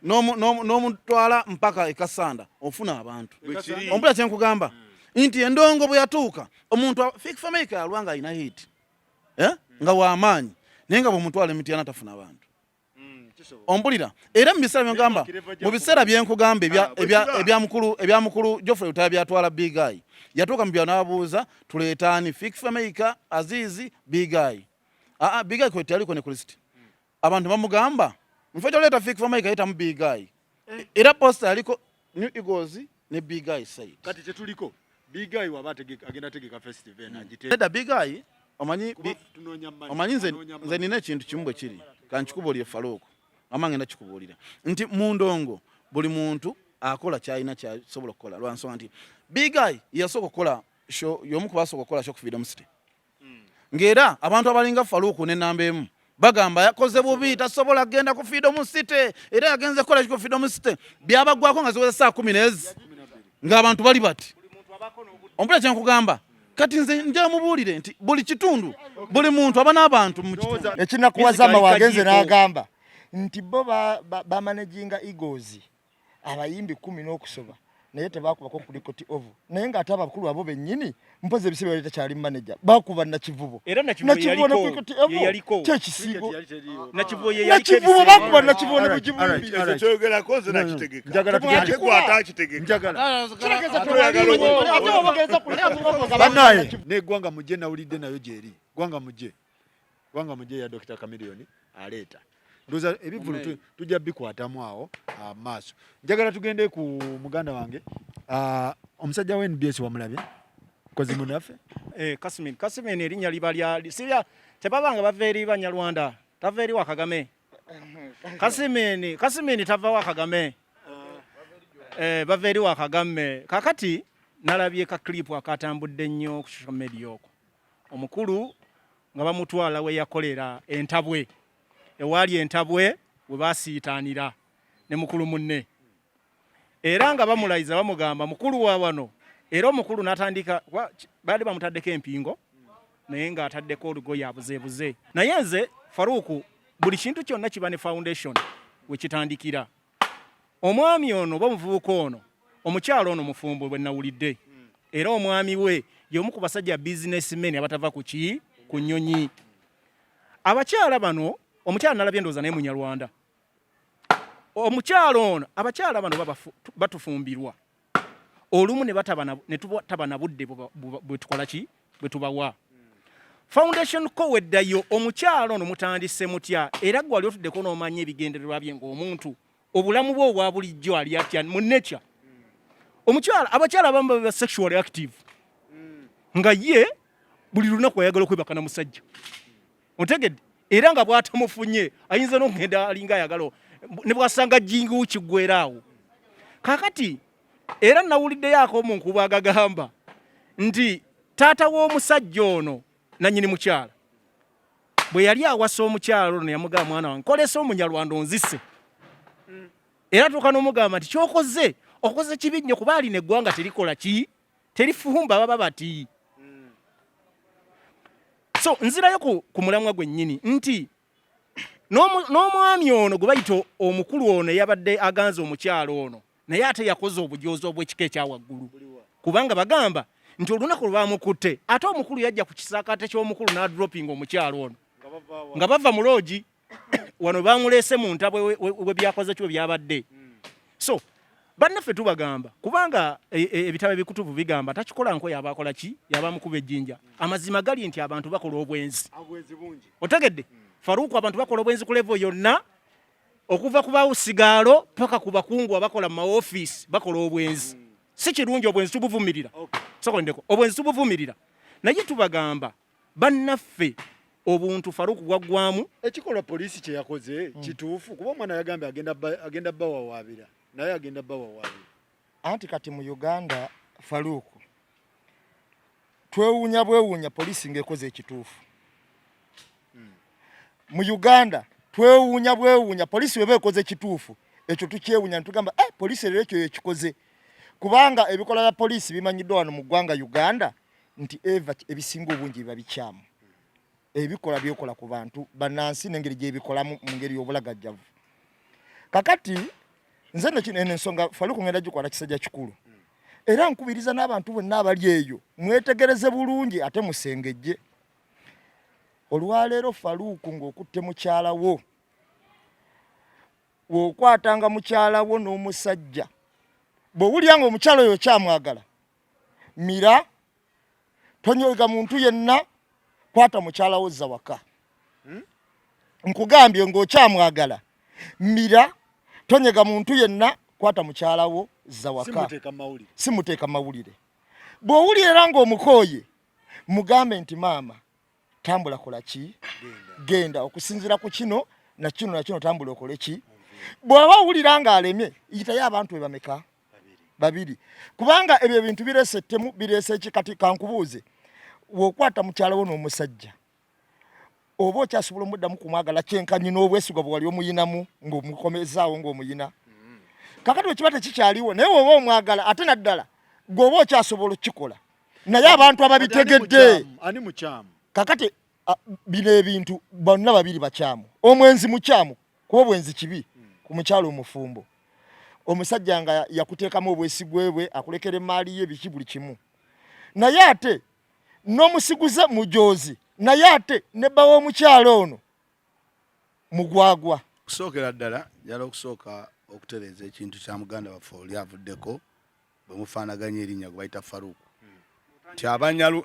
n'omutwala mpaka e Kassanda ofuna abantu. Ompulira kye nkugamba? Nti endongo bwe yatuuka omuntu Fik Fameica yalwa nga alina hit nga w'amaanyi, naye nga bw'omutwala e Mityana tafuna bantu. Ompulira? Era mu biseera byenkugamba, mu biseera byenkugamba ebya mukulu Geoffrey Lutaaya byatwala Big Eye, yatuuka mu byalo n'ababuuza tuleeta ani? Fik Fameica, Azizi, Big Eye. Aa, Big Eye kwe teyaliko ne ku list. Abantu bamugamba nfe toleeta Fik Fameica, yitamu Big Eye. Era poster yaliko New Eagles ne Big Eye side.
Kati kyetuliko Big Eye waba agenda tegeka festival eno agite.
Nedda, Big Eye omanyi omanyi nze nina ekintu kimu bwe kiri kankikubuulire Farouk, ama ngenda kikubuulira nti mu ndongo buli muntu akola kyalina kyasobola okukola, lwa nsonga nti Big Eye yasooka okukola show, y'omu ku basooka okukola show ku Freedom City, ng'era abantu abalinga Farouk ne namba emu bagamba yakoze bubi, tasobola kugenda ku Freedom City, era yagenze kukola ku Freedom City byabagwako nga ziweza saa 10 n'ezi ng'abantu bali bati. Ompulira kye nkugamba? Kati nze nja mubuulire nti buli kitundu buli muntu aba n'abantu mu kitundu.
Ekinakuwaza ama wagenze n'agamba nti bo bamanaginga Eagles abayimbi 10 n'okusoba, naye tebakubako ku Cricket Oval, naye ng'ate abakulu abo bennyini mpozi ebiseera byali takyali manager bakuba Nakivubo.
Era Nakivubo
yaliko kyekisiibo Nakivubo bakuba Nakivubo ne Bugibumbi.
Ekyo kyogerako nze nakitegeka, ate gwe ataakitegeka.
Bannaye n'eggwanga mujje, nawulidde nayo gyeri ggwanga mujje, ggwanga mujje ya Dr. Chameleone aleeta ndowooza ebivvulu tujja bikwatamu awo maaso. Njagala tugende ku muganda wange omusajja wa NBS, wamulabye kozi munaffe.
Kasimin, Kasimin erinnya liba lya sirya tebabanga bava eri Banyarwanda, tava eri wa Kagame. Kasimin, Kasimin tava wa Kagame, bava eri wa Kagame. Kakati nalabye ka clip akatambudde nnyo ku social media okwo, omukulu nga bamutwala we yakolera entabwe, ewaali entabwe we basiitaanira ne mukulu munne, era nga bamulayiza bamugamba mukulu wa wano, era omukulu n'atandika baali bamutaddeko empingo. Naye ng'ataddeko olugoye abuzeebuze. Naye nze Faruku, buli kintu kyonna kiba ne foundation we kitandikira. Omwami ono oba omuvubuka ono, omukyala ono mufumbo bwe nawulidde, era omwami we y'omu ku basajja businessmen abatava ku ki ku nnyonyi. Abakyala bano, omukyala nalabye ndowooza naye Munyarwanda. Omukyala ono, abakyala bano batufumbirwa olumu ne bataba na budde bwe tukola ki bwe tubawa. Foundation ko weddayo, omukyala ono mutandise mutya, era gwe wali otuddeko n'omanya ebigendererwa bye ng'omuntu, obulamu bwe obwa bulijjo ali atya mu nature. Omukyala, abakyala abamu baba sexually active, nga ye buli lunaku ayagala okwebaka na musajja, otegedde, era nga bw'atamufunye ayinza n'okugenda alinga ayagala ne bw'asanga jingu kiggwera awo. Kaakati era nawuliddeyo ak'omu nkuba agagamba nti taata w'omusajja ono nannyini mukyala bwe yali awasa omukyala ono yamugamba, mwana wange nkolesa Omunyarwanda onzise. Era tuuka n'omugamba nti kyokoze okoze kibi nnyo, kuba alina eggwanga terikola ki, terifumba baba bati. So nzirayo ku mulamwa gwennyini nti n'omwami ono gwe bayita omukulu ono eyabadde aganza omukyala ono, naye ate yakoze obujoozi obw'ekika ekya waggulu, kubanga bagamba nti olunaku lwe bamukutte ate omukulu yajja ku kisaakaate ky'omukulu n'adropinga omukyala ono nga bava mu loogi wano bamuleese mu ntabwe we byakoze ki we byabadde. So bannaffe tubagamba, kubanga ebitabo ebikutuvu bigamba takikola nko yaba akola ki, yaba mukuba ejjinja. Amazima gali nti abantu bakola obwenzi, otegedde Faruku, abantu bakola obwenzi ku level yonna, okuva ku bawusigaalo paka ku bakungu abakola mu maofiisi bakola obwenzi. Si kirungi, obwenzi tubuvumirira, sokondeko obwenzi tubuvumirira, naye tubagamba bannaffe obuntu Faruku gwaggwamu.
Ekikolwa poliisi kye yakoze kituufu, kuba omwana yagambye agenda bawawaabira, naye agenda bawawaabira.
Anti kati mu Uganda Faruku twewuunya bwewuunya poliisi ng'ekoze ekituufu. Mu Uganda twewuunya bwewuunya poliisi weba ekoze ekituufu, ekyo tukyewuunya netugamba poliisi leero ekyo yekikoze, kubanga ebikolwa bya poliisi bimanyiddwa wano mu ggwanga Uganda nti eva ebisinga obungi biba bikyamu, ebikola byekola ku bantu bannansi n'engeri gyebikolamu mu ngeri y'obulagajjavu. Kakati nze nno kino eno ensonga Faruku ngenda gikwata kisajja kikulu, era nkubiriza n'abantu bonna abali eyo mwetegereze bulungi ate musengejje. Olwaleero Faruku ng'okutte mukyala wo, w'okwatanga mukyala wo n'omusajja, bw'owulira ng'omukyala oyo okyamwagala, mira, tonyoga muntu yenna, kwata mukyala wo zza waka. Nkugambye ng'okyamwagala, mira, tonyega muntu yenna, kwata mukyala wo zza waka, simuteeka mawulire. Bw'owulira era ng'omukooye, mugambe nti maama tambula kola ki, genda okusinziira ku kino na kino na kino, tambula okole ki. Bw'oba owulira ng'alemye, yitayo abantu be bameka, babiri, kubanga ebyo ebintu bireese ettemu, bireese ki. Kati kankubuuze, w'okwata mukyala wo n'omusajja, oba okyasobola omuddamu kumwagala kyenkanyi n'obwesigwa bwe wali omuyinamu ng'omukomezaawo ng'omuyina? Kakati bwe kiba tekikyaliwo, naye woba omwagala ate naddala gwe oba okyasobola okukikola, naye abantu ababitegedde.
Ani mukyamu?
Kakati bino ebintu bonna babiri bakyamu. Omwenzi mukyamu, kuba obwenzi kibi ku mukyala omufumbo. Omusajja nga yakuteekamu obwesigwe bwe, akulekera emaali ye, biki buli kimu, naye ate n'omusiguze mujoozi, naye ate ne bba w'omukyala ono mugwagwa.
Okusookera ddala njala okusooka okutereeza ekintu kya muganda waffe oli avuddeko bwe mufaanaganya erinnya gwe bayita Faruku, nti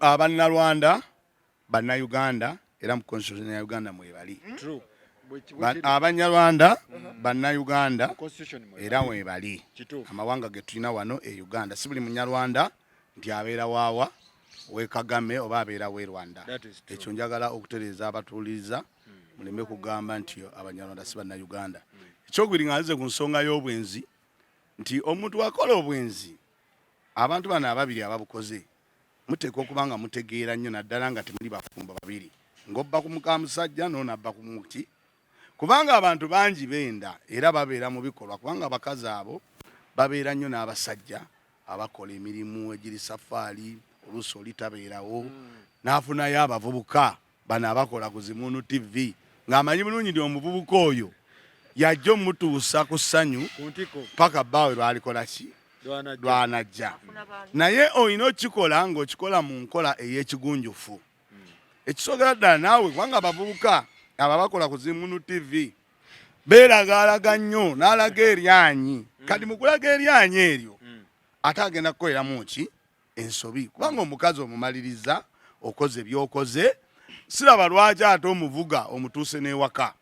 Abannalwanda Bannayuganda era mu constitution ya Uganda mwebali. Abanyarwanda Bannayuganda era mwebali. Amawanga ge tulina wano e Uganda, si buli Munyarwanda nti abeera waawa we Kagame oba abeera we Rwanda. Ekyo njagala okutereeza abatuuliriza, muleme kugamba nti Abanyarwanda si Bannayuganda. Ekyokubiri, nga nzize ku nsonga y'obwenzi, nti omuntu wakola obwenzi, abantu bano ababiri ababukoze muteekwa okuba nga mutegeera nnyo, naddala nga temuli bafumbo babiri, ng'obba ku muka musajja n'onabba ku muki, kubanga abantu bangi benda era babeera mu bikolwa, kubanga abakazi abo babeera nnyo n'abasajja abakola emirimu egiri safaali, oluusi oli tabeerawo. N'afunayo abavubuka bano abakola ku Zimunu TV ng'amanyi bulungi nti omuvubuka oyo yajja omutuusa ku ssanyu paka bbaawe lwalikola ki lwanajja. Naye olina okukikola ng'okikola mu nkola ey'ekigunjufu. Ekisookera ddala naawe, kubanga abavubuka abo abakola ku Zimunu TV beeragaalaga nnyo n'alaga eryanyi. Kati mu kulaga eryanyi eryo ate agenda kukoleramu ki ensobi, kubanga omukazi omumaliriza okoze byokoze, siraba lwaki ate omuvuga omutuuse n'ewaka,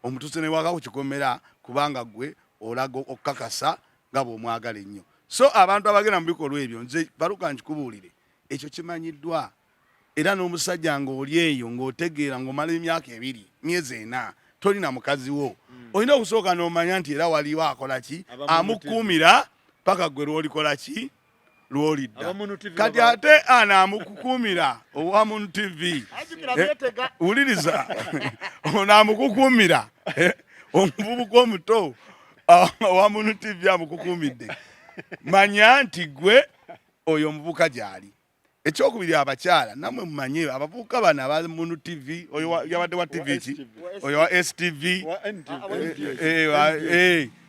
omutuuse n'ewaka ku kikomera, kubanga gwe olaga okukakasa nga bw'omwagala ennyo. So abantu abagenda mu bikolwa ebyo, nze Baluka nkikubuulire, ekyo kimanyiddwa. Era n'omusajja ng'oli eyo ng'otegeera ng'omala emyaka 2, myezi 4 toli na mukazi wo, olina okusooka n'omanya nti era waliwo akola ki amukuumira paka gwe lw'olikola ki lw'olidda. Kati ate ana amukukuumira owa Munu TV, wuliriza, ono amukukuumira omuvubuka omuto owa Munu TV amukukuumidde, manya nti gwe oyo omuvubuka gy'ali. Ekyokubiri, abakyala namwe mumanye abavubuka bano aba Munu TV, oyo yabadde wa TV ki, oyo wa STV,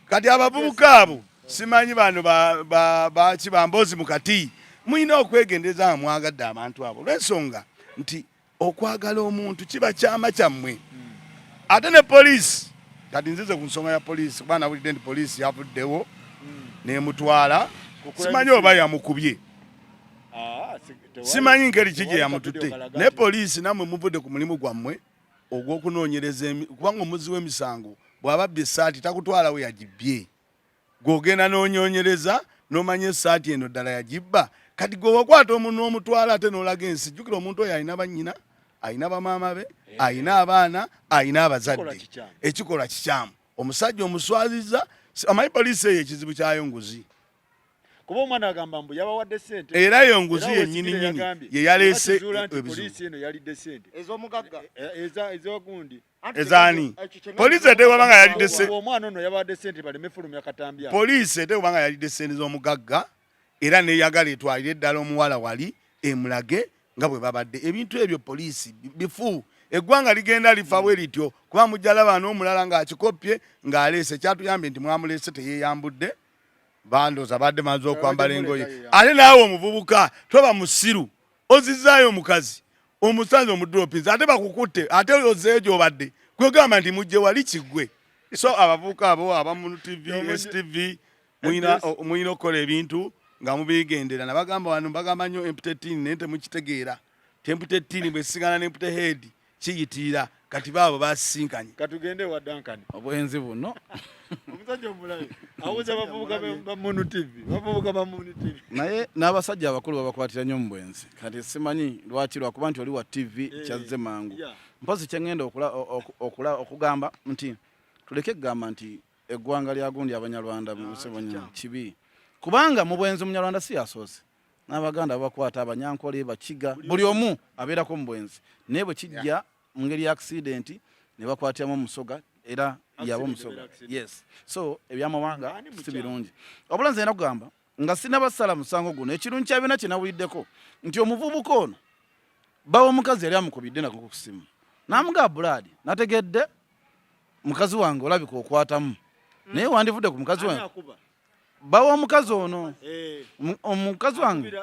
kati abavubuka abo simanyi bano baki bambozi mukati, mulina okwegendereza nga mwagadde abantu abo, olw'ensonga nti okwagala omuntu kiba kyama kyammwe. Ate ne poliisi, kati nzize ku nsonga ya poliisi, kuba nawulidde nti poliisi yavuddewo nemutwala, simanyi oba yamukubye, simanyi ngeri ki gye yamututte, naye poliisi nammwe muvudde ku mulimu gwammwe ogw'okunoonyereza, kubanga omuzzi w'emisango bw'aba abbye essaati takutwala we yagibbye, gw'ogenda n'onyonyereza n'omanya essaati eno ddala yagibba. Kati gwe wakwata omuntu n'omutwala ate n'olaga ensi, jjukira omuntu oyo alina bannyina, alina bamaama be, alina abaana, alina abazadde. Ekikolwa kikyamu, omusajja omuswaziza. Amanyi poliisi eyo ekizibu kyayo nguzi.
Kuba omwana agamba mbu yabawadde ssente,
era eyo nguzi yennyini nnyini ye yaleese
ebizibu. Poliisi eno yalidde ssente
ez'omugagga,
ez'ogundi.
Ezaani? Poliisi eteekwa nga yalidde
ssente. Omwana ono yabawadde ssente baleme fulumya katambi.
Poliisi eteekwa nga yalidde ssente z'omugagga, era neyagala etwalire eddala omuwala wali emulage nga bwe babadde. Ebintu ebyo poliisi bifu, eggwanga ligenda lifa bwe lityo, kuba mujja laba n'omulala ng'akikoppye ng'aleese. Kyatuyambye nti mwamuleese teyeeyambudde, bandooza badde maze okwambala engoye. Ate naawe omuvubuka toba musiru, ozizaayo omukazi omusanze omudropinzi, ate bakukutte, ate ozeeyo gy'obadde kwegamba nti mujje wali kiggwe. So abavubuka abo aba Munu TV, STV, mulina okukola ebintu nga mubigendera. Nabagamba wano, mbagamba nnyo empty tin, naye temukitegeera. Empty tin bwesigana n'empty head kiyitirira. Kati baabo basisinkanye.
Katugende wa Duncan.
Obwenzi buno.
Omusajja omulabe abuuza abavubuka ba Munu TV, bavubuka ba Munu TV.
Naye n'abasajja abakulu babakwatira nnyo mu bwenzi. Kati simanyi lwaki, lwakuba nti oli wa TV kyazze mangu. Mpozi kye ŋŋenda okugamba nti tuleke kugamba nti eggwanga lya gundi Abanyarwanda kibi, kubanga mu bwenzi Omunyarwanda si yasoose, n'Abaganda babakwata, Abanyankole, Bakiga, buli omu abeerako mu bwenzi, naye bwe kijja mu ngeri ya accident ne bakwatiramu omusoga, era yaba omusoga. Yes, so ebyamawanga si birungi. Wabula nze kugamba nga sinabasala musango guno, ekirungi kya byonna kye nawuliddeko nti omuvubuka ono bawa omukazi yali amukubidde nako ku simu n'amugamba, Bulaadi, nategedde mukazi wange olabika okwatamu, naye wandivudde ku mukazi wange. Bawa omukazi ono, omukazi wange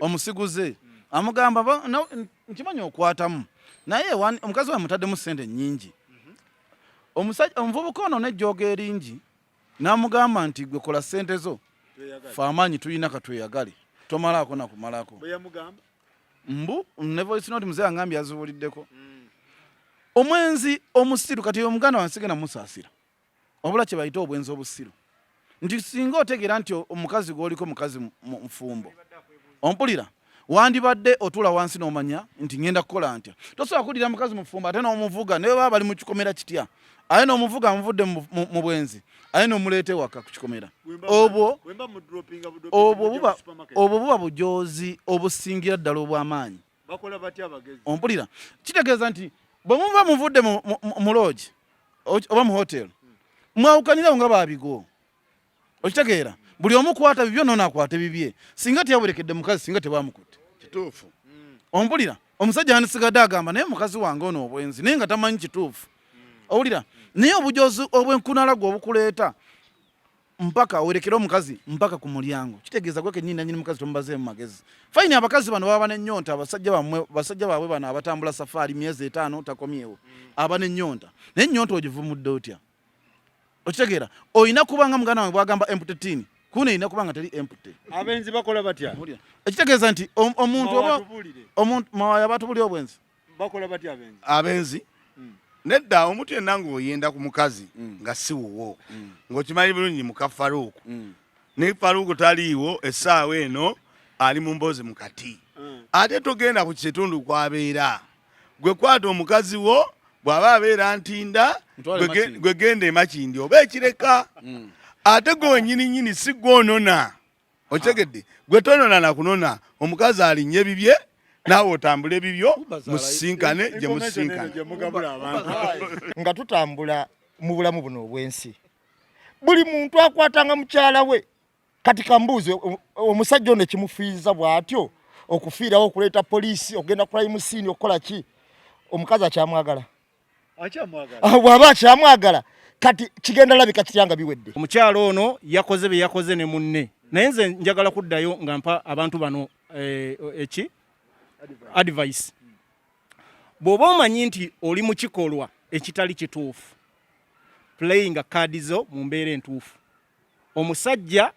omusiguze, amugamba, nkimanyi okwatamu, naye omukazi wange mutaddemu ssente nnyingi. Omuvubuka ono n'ejjooga eringi n'amugamba nti gwe kola ssente zo, fe amaanyi tulina, katweyagale, tomalaako nakumalako. Mbu ne voice note muzeeyi angambye yaziwuliddeko. Omwenzi omusiru. Kati omuganda wange sigenda musaasira, wabula kye bayita obwenzi obusiru nti singa otegeera nti omukazi gw'oliko mukazi mufumbo, ompulira, wandibadde otuula wansi n'omanya nti ngenda kukola ntya. Tosobola kuddira mukazi mufumbo ate n'omuvuga, naye baba bali mu kikomera kitya, ate n'omuvuga amuvudde mu bwenzi, ate n'omuleeta ewaka ku kikomera. Obwo buba bujoozi obusingira ddala obw'amaanyi. Ompulira, kitegeeza nti bwe muba muvudde mu lodge oba mu hotel, mwawukanirawo nga babigo, okitegeera, buli omu kwata bibyo, noono akwate bibye. Singa teyawerekedde mukazi, singa tebamukutte.
Kituufu.
Ompulira? Omusajja yandisigadde agamba naye mukazi wange ono obwenzi, naye nga tamanyi kituufu. Owulira? Naye obujozi obwenkunala gwe obukuleeta mpaka owerekere omukazi mpaka ku mulyango, kitegeeza gwe kennyini nanyini mukazi tomubazeemu magezi. Fayini, abakazi bano baba n'ennyonta. Abasajja bammwe, basajja baabwe bano abatambula safaari myezi 5 takomyewo, aba n'ennyonta. Naye ennyonta ogivumudde otya? Okitegeera? Olina kuba nga muganda wange bwagamba, empty tin kuno erina kuba nga teri empty.
Abenzi bakola batya?
Ekitegeeza nti omuntu oba omuntu mawaya batubuli obwenzi.
Bakola batya abenzi?
Abenzi nedda. Omuntu yenna ng'oyenda ku mukazi nga si wuwo, ng'okimanyi bulungi muka Faruuku, naye Faruuku taliiwo essaawa eno, ali mu mboozi mukati, ate togenda ku kitundu kwabeera. Gwe kwata omukazi wo, bw'aba abeera Ntinda, gwe genda emakindi oba ekireka. Ate gwe wenyini nyini si gwonona, okitegedde? Gwe tonona na kunona, omukazi alinnye ebibye, naawe otambula ebibyo, musisinkane gye musisinkana.
Nga tutambula mu bulamu buno obw'ensi, buli muntu akwatanga mukyala we. Kati kambuuze, omusajja ono ekimufiiza bw'atyo okufiirawo, okuleeta poliisi, okugenda crime scene, okukola ki, omukazi akyamwagala? Bw'aba akyamwagala, kati kigenda labika kitya nga biwedde?
Omukyalo ono yakoze bye yakoze ne munne, naye nze njagala kuddayo nga mpa abantu bano eki advice. Bw'oba omanyi nti oli mu kikolwa ekitali kituufu, playinga kaadi zo mu mbeera entuufu. Omusajja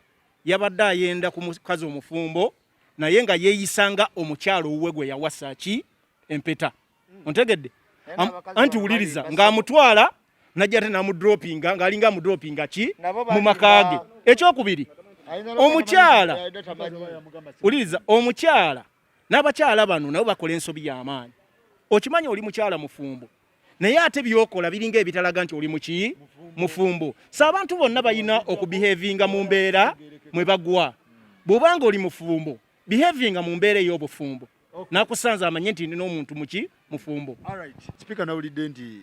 yabadde ayenda ku mukazi omufumbo, naye nga yeeyisa nga omukyalo owuwe gwe yawasa ki empeta. Ontegedde? Anti wuliriza, ng'amutwala najja ate n'amudropinga, ng'alinga amudropinga ki mu maka ge. Ekyokubiri, omukyala, wuliriza, omukyala n'abakyala bano nabo bakola ensobi y'amaanyi. Okimanyi oli mukyala mufumbo, naye ate byokola biringa ebitalaga nti oli muki mufumbo. So abantu bonna balina okubehavinga mu mbeera mwe bagwa. Bw'obanga oli mufumbo, behavinga mu mbeera ey'obufumbo, nakusanze amanye nti nina omuntu muki mufumbo.
Speaker, nawulidde nti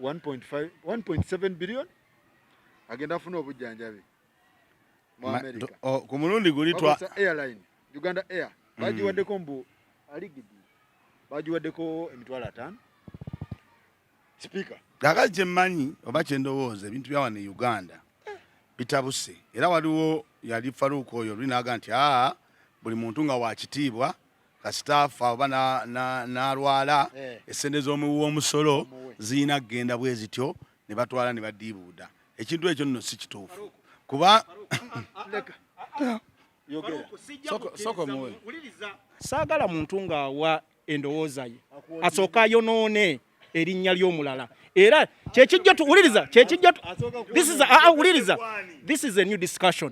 1.5 1.7 billion agenda afuna obujjanjabi mu America.
Ku mulundi guli twa
airline Uganda Air bagiwaddeko mbu aligidi bagiwaddeko 500,000, Speaker.
Kakati kyemmanyi oba kyendowooza, ebintu bya wano e Uganda bitabuse. Era waliwo yali Faruuk oyo luli naga nti aa, buli muntu nga wakitiibwa, kasita afa oba n'alwala, esente z'omuwi w'omusolo zirina kugenda bwe zityo ne batwala ne badiibuuda. Ekintu ekyo nno si kituufu kuba
Saagala muntu ng'awa endowooza ye asooka ayonoone erinnya ly'omulala. Era kyekijja, wuliriza, kyekijja, this is a, wuliriza, this is a new discussion.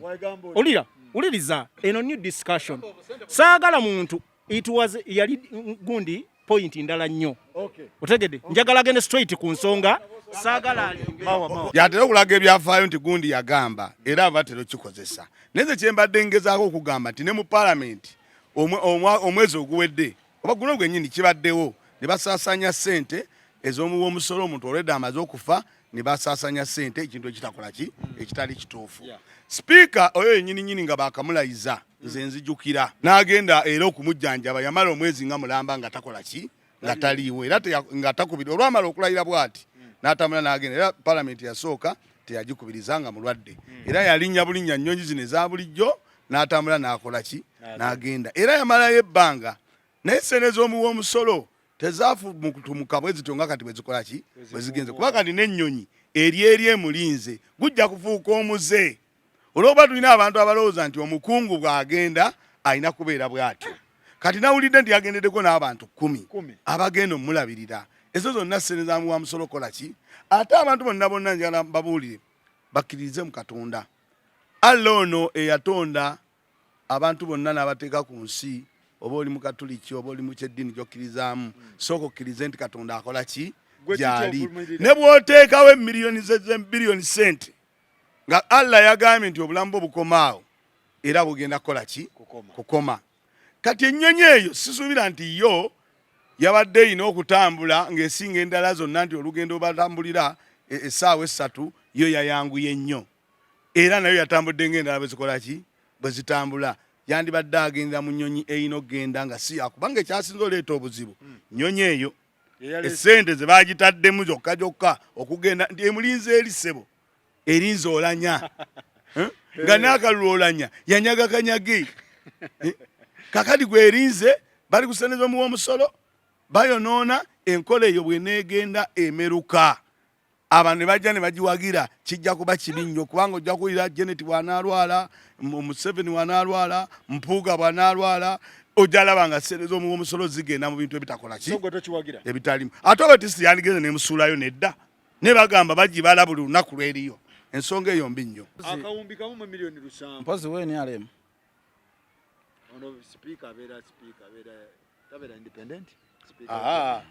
Olira, wuliriza, eno new discussion. Saagala muntu, it was yali gundi point ndala nnyo, otegedde? Njagala agende straight ku nsonga, saagala alimbe.
Yatera okulaga ebyafaayo nti gundi yagamba, era aba tera okikozesa. Naye nze kyembadde ngezaako okugamba nti ne mu paalamenti omwezi oguwedde oba guno gwennyini kibaddewo, ne basaasaanya ssente ez'omuwa omusolo, omuntu olwedde amaze okufa ne basaasaanya ssente, ekintu ekitakola ki, ekitali kituufu. Sipiika oyo yennyini nnyini nga bakamulayiza, nze nzijukira n'agenda era okumujjanjaba, yamala omwezi nga mulamba nga takola ki, nga taliiwo, era nga takubira. Olwamala okulayira bw'ati n'atambula n'agenda, era palamenti yasooka teyagikubiriza nga mulwadde, era yalinnya bulinnya nnyonyi zino eza bulijjo n'atambula n'akola ki, n'agenda, era yamalayo ebbanga. Naye sente z'omuwa omusolo tezaafumutumuka bwe zityo nga kati bwe zikola ki, bwe zigenze, kuba kati n'ennyonyi eri eri emulinze. Gujja kufuuka omuze olw'okuba tulina abantu abalowooza nti omukungu bw'agenda alina kubeera bw'atyo. Kati nawulidde nti yagendeddeko n'abantu 10 abagenda omulabirira. Ezo zonna ssente za muwa musolo. Kola ki? Ate abantu bonna bonna njagala babuulire bakkiririze mu Katonda Allah ono eyatonda abantu bonna n'abateeka ku nsi. Oba oli mukatuliki oba oli mu kyeddiini gy'okkirizaamu, sooka okkirize nti Katonda akola ki, gyali. Ne bw'oteekawo emiliyoni z'embiliyoni sente, nga Allah yagambye nti obulamu bwo bukomaawo, era bugenda kukola ki? Kukoma. Kati ennyonyi eyo sisuubira nti yo yabadde erina okutambula ng'esinga endala zonna, nti olugendo batambulira essaawa 3, yo yayanguye nnyo, era nayo yatambudde ng'endala bwe zikola ki, bwe zitambula. Yandibadde agenda mu nnyonyi erina okugenda nga si yakubanga ekyasinza oleeta obuzibu nnyonyi eyo essente ze bagitaddemu zokka zokka okugenda nti emulinze eri ssebo erinze olanya eh? Nga n'akalulu olanya yanyaga kanyage eh? Kakati gwe erinze bali kuseneza omuwa omusolo bayonoona enkola eyo bweneegenda emeruka abantu ne bajja ne bagiwagira kijja kuba kibi nnyo kubanga ojja kuwulira Janet bw'anaalwala, Museveni bw'anaalwala, Mpuuga bw'anaalwala, ojja laba nga ssente z'omuwa omusolo zigenda mu bintu ebitakola ki ebitalimu. Ate oba tisi yandigenze nemusuulayo nedda ne bagamba bagibala buli lunaku lweriyo. Ensonga eyo mbi nnyo.
Akawumbi kamu mu 700,000.
Mpozi we NRM.
Ono speaker abeera speaker abeera tabeera independent.
Aha.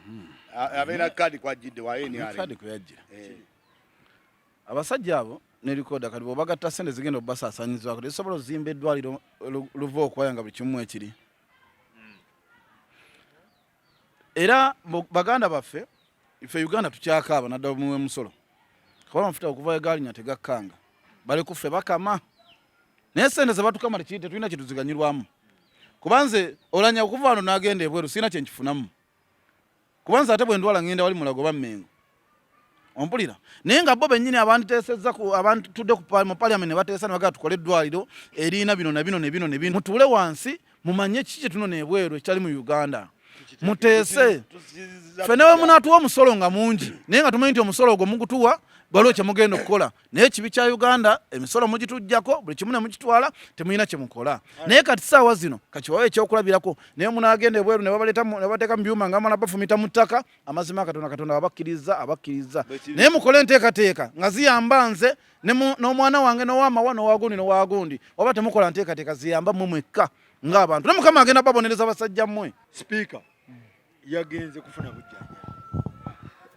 Abeera kadi kwajjidde wa NRM.
Kadi kwajjira. Eh. Abasajja abo ne recorder kati bw'obagatta ssente zigenda obbasaasaanyizibwako tezisobola ozimba eddwaliro luva okwaya nga buli kimu ekiri. Era baganda baffe ife Uganda tukyakaaba naddala omuwe musolo kuba amafuta okuva egaalinya tegakkanga bali kuffe bakama naye sente zebatukama tetulina kyetuziganyulwamu kuba nze olanya okuva wano nagenda ebweru sirina kyenkifunamu kuba nze ate bwendwala ngenda wali mulago ba Mmengo ompulira naye nga bo bennyini abanditeesezza abantudde mu parliament ne bateesa ne bagala tukole eddwaliro erina bino na bino ne bino ne bino mutuule wansi mumanye kiki kye tunona ebweru ekitali mu Uganda muteese ffe newe munaatuwa omusolo nga mungi naye nga tumanyi nti omusolo ogwo mugutuwa waliwo kye mugenda okukola naye ekibi kya Uganda emisolo mugitujjako buli kimu ne mugitwala temulina kye mukola naye kati saawa zino kakiwawo ekyokulabirako naye munaagenda ebweru ne babaleeta ne babateeka mu byuma nga mala bafumita mu ttaka amazima Katonda Katonda abakkiriza abakkiriza naye mukole enteekateeka nga ziyamba nze n'omwana wange n'owamawa n'owagundi n'owagundi oba temukola nteekateeka ziyamba mmwe mwekka ng'abantu ne Mukama agenda babonereza basajja mmwe.
Sipiika yagenze kufuna bujjanjabi.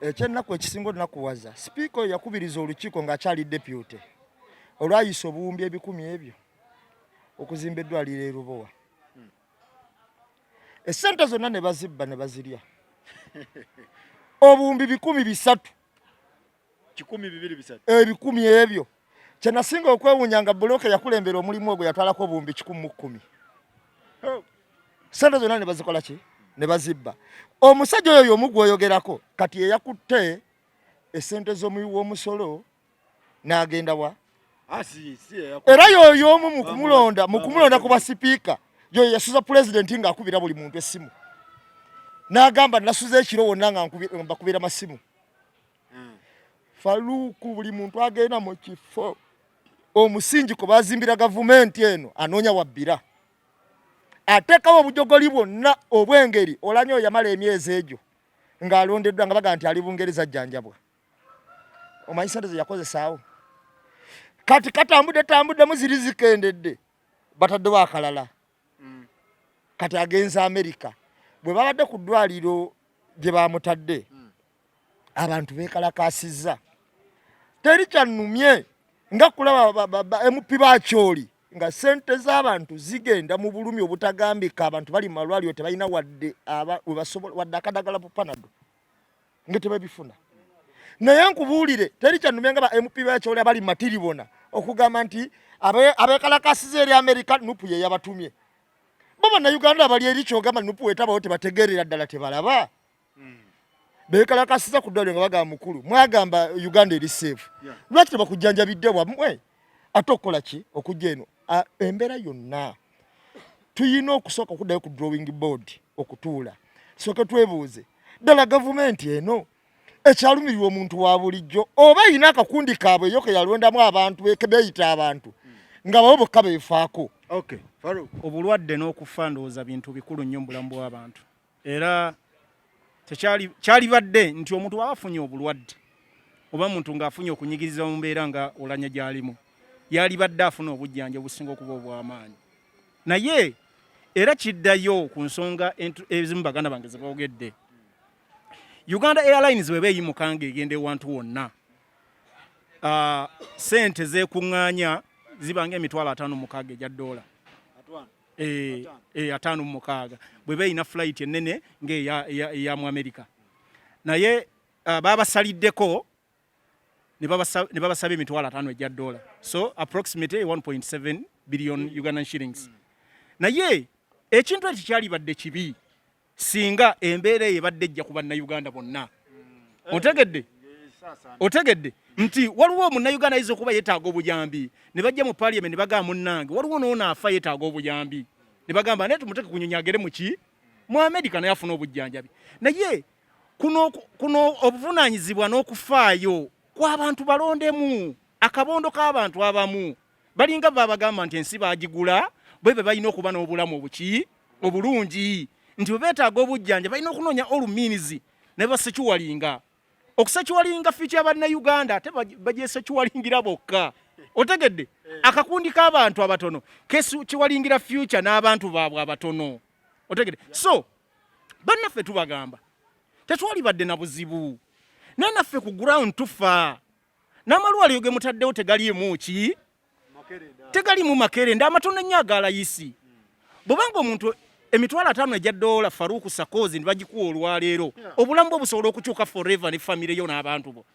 Ekyennaku ekisinga onakuwaza, sipiika oyo yakubiriza olukiiko ng'akyali deputy olwayisa obuwumbi ebikumi ebyo okuzimba eddwaliro e Lubowa. Essente zonna ne bazibba ne bazirya. Obuwumbi 300.
203.
Ebikumi ebyo. Kye nasinga okwewuunya nga bbulooka yakulembera omulimu ogwo yatwalako obuwumbi 110. Ssente zonna ne bazikola ki? Ne bazibba. Omusajja oyo y'omu gw'oyogerako kati ye yakutte essente z'omuwi w'omusolo n'agenda wa?
Ah,
era yoyo omu mukumulonda mukumulonda kuba sipiika yoyo yasuza pulezidenti ng'akubira buli muntu essimu n'agamba nasuza ekiro wonna nga mbakubira masimu. Faluuku buli muntu agenda mu kifo omusingi kwe bazimbira gavumenti eno anoonya wabbira ateekawo obujogoli bwonna obw'engeri olanya oyo yamala emyezi egyo ng'alondeddwa nga bagamba nti ali Bungereza ajjanjabwa omanyi sente ze yakozesaawo kati katambudde tambuddemu ziri zikendedde bataddewo akalala kati agenze Amerika bwe babadde ku ddwaliro gye bamutadde abantu beekalakaasizza teri kyannumye nga kulaba MP bakyoli nga sente z'abantu zigenda mu bulumi obutagambika abantu bali mu malwaliro tebalina wadde wadde akadagala bu panado nga tebabifuna naye nkubuulire teri kyannumye nga ba MP bakyoli abali matiribona okugamba nti abeekalakaasiza eri Amerika nupu ye yabatumye bo bannayuganda abali eri kyogamba nupu wetabawo tebategeerera ddala tebalaba bekalakasiza ku ddwaliro nga bagamba mukulu mwagamba Uganda eri safe lwaki tebakujjanjabidde wammwe ate okukola ki okujja eno embeera yonna tuyina okusooka okuddayo ku drawing board okutuula sooke twebuuze ddala gavumenti eno ekyalumirirwa omuntu wa bulijjo oba erina akakundi kaabwe eyo ke yalondamu abantu beeyita abantu nga babo bokka beefaako.
Obulwadde n'okufa ndowooza bintu bikulu nnyo mu bulamu bw'abantu era kyalibadde nti omuntu bw'aba afunye obulwadde oba omuntu ng'afunye okunyigiriza mu mbeera nga Olanya gy'alimu yalibadde afuna obujjanja obusinga okuba obw'amaanyi naye era kiddayo ku nsonga ezimu baganda bange ze boogedde. Uganda Airlines bw'eba eyimuka ng'egenda ewantu wonna ssente zeekuŋŋaanya ziba ng'emitwalo 56 egya ddoola. 56 bw'eba erina flight ennene ng'eya mu Amerika naye babasaliddeko ne babasaba emitwalo 50 egya ddoola so approximately 1.7 billion Ugandan shillings. Naye ekintu ekyo kyalibadde kibi singa embeera eyo ebadde ejja ku bannayuganda bonna. Otegedde? Otegedde nti waliwo omunnayuganda ayinza okuba yeetaaga obuyambi ne bajja mu parliament ne bagamba munnange waliwo n'ono afa yeetaaga obuyambi ne bagamba naye tumuteeke ku nyonyi agere muki mu Amerika naye afune obujjanjabi. Naye kuno kuno obuvunaanyizibwa n'okufaayo kw'abantu balondemu akabondo k'abantu abamu balinga babagamba nti ensi baagigula bwe be balina okuba n'obulamu obuki obulungi nti bwe beetaaga obujjanja balina okunoonya all means ne basekiwalinga okusekiwalinga fiiki ya bannayuganda ate bagyesekiwalingira bokka otegedde eh. Akakundi k'abantu abatono kekiwalingira future n'abantu baabwe abatono, otegedde? So bannaffe tubagamba tetwalibadde na buzibu, naye naffe ku ground tufa n'amalwaliro ge mutaddewo tegaliimu ki, tegaliimu makerenda amatono ennyo aga layisi. Bw'obanga omuntu 50,000 egya ddoola Faruku Sakozi ne bagikuwa olwaleero, obulamu bwo busobola okukyuka forever ne famire yo n'abantu bo,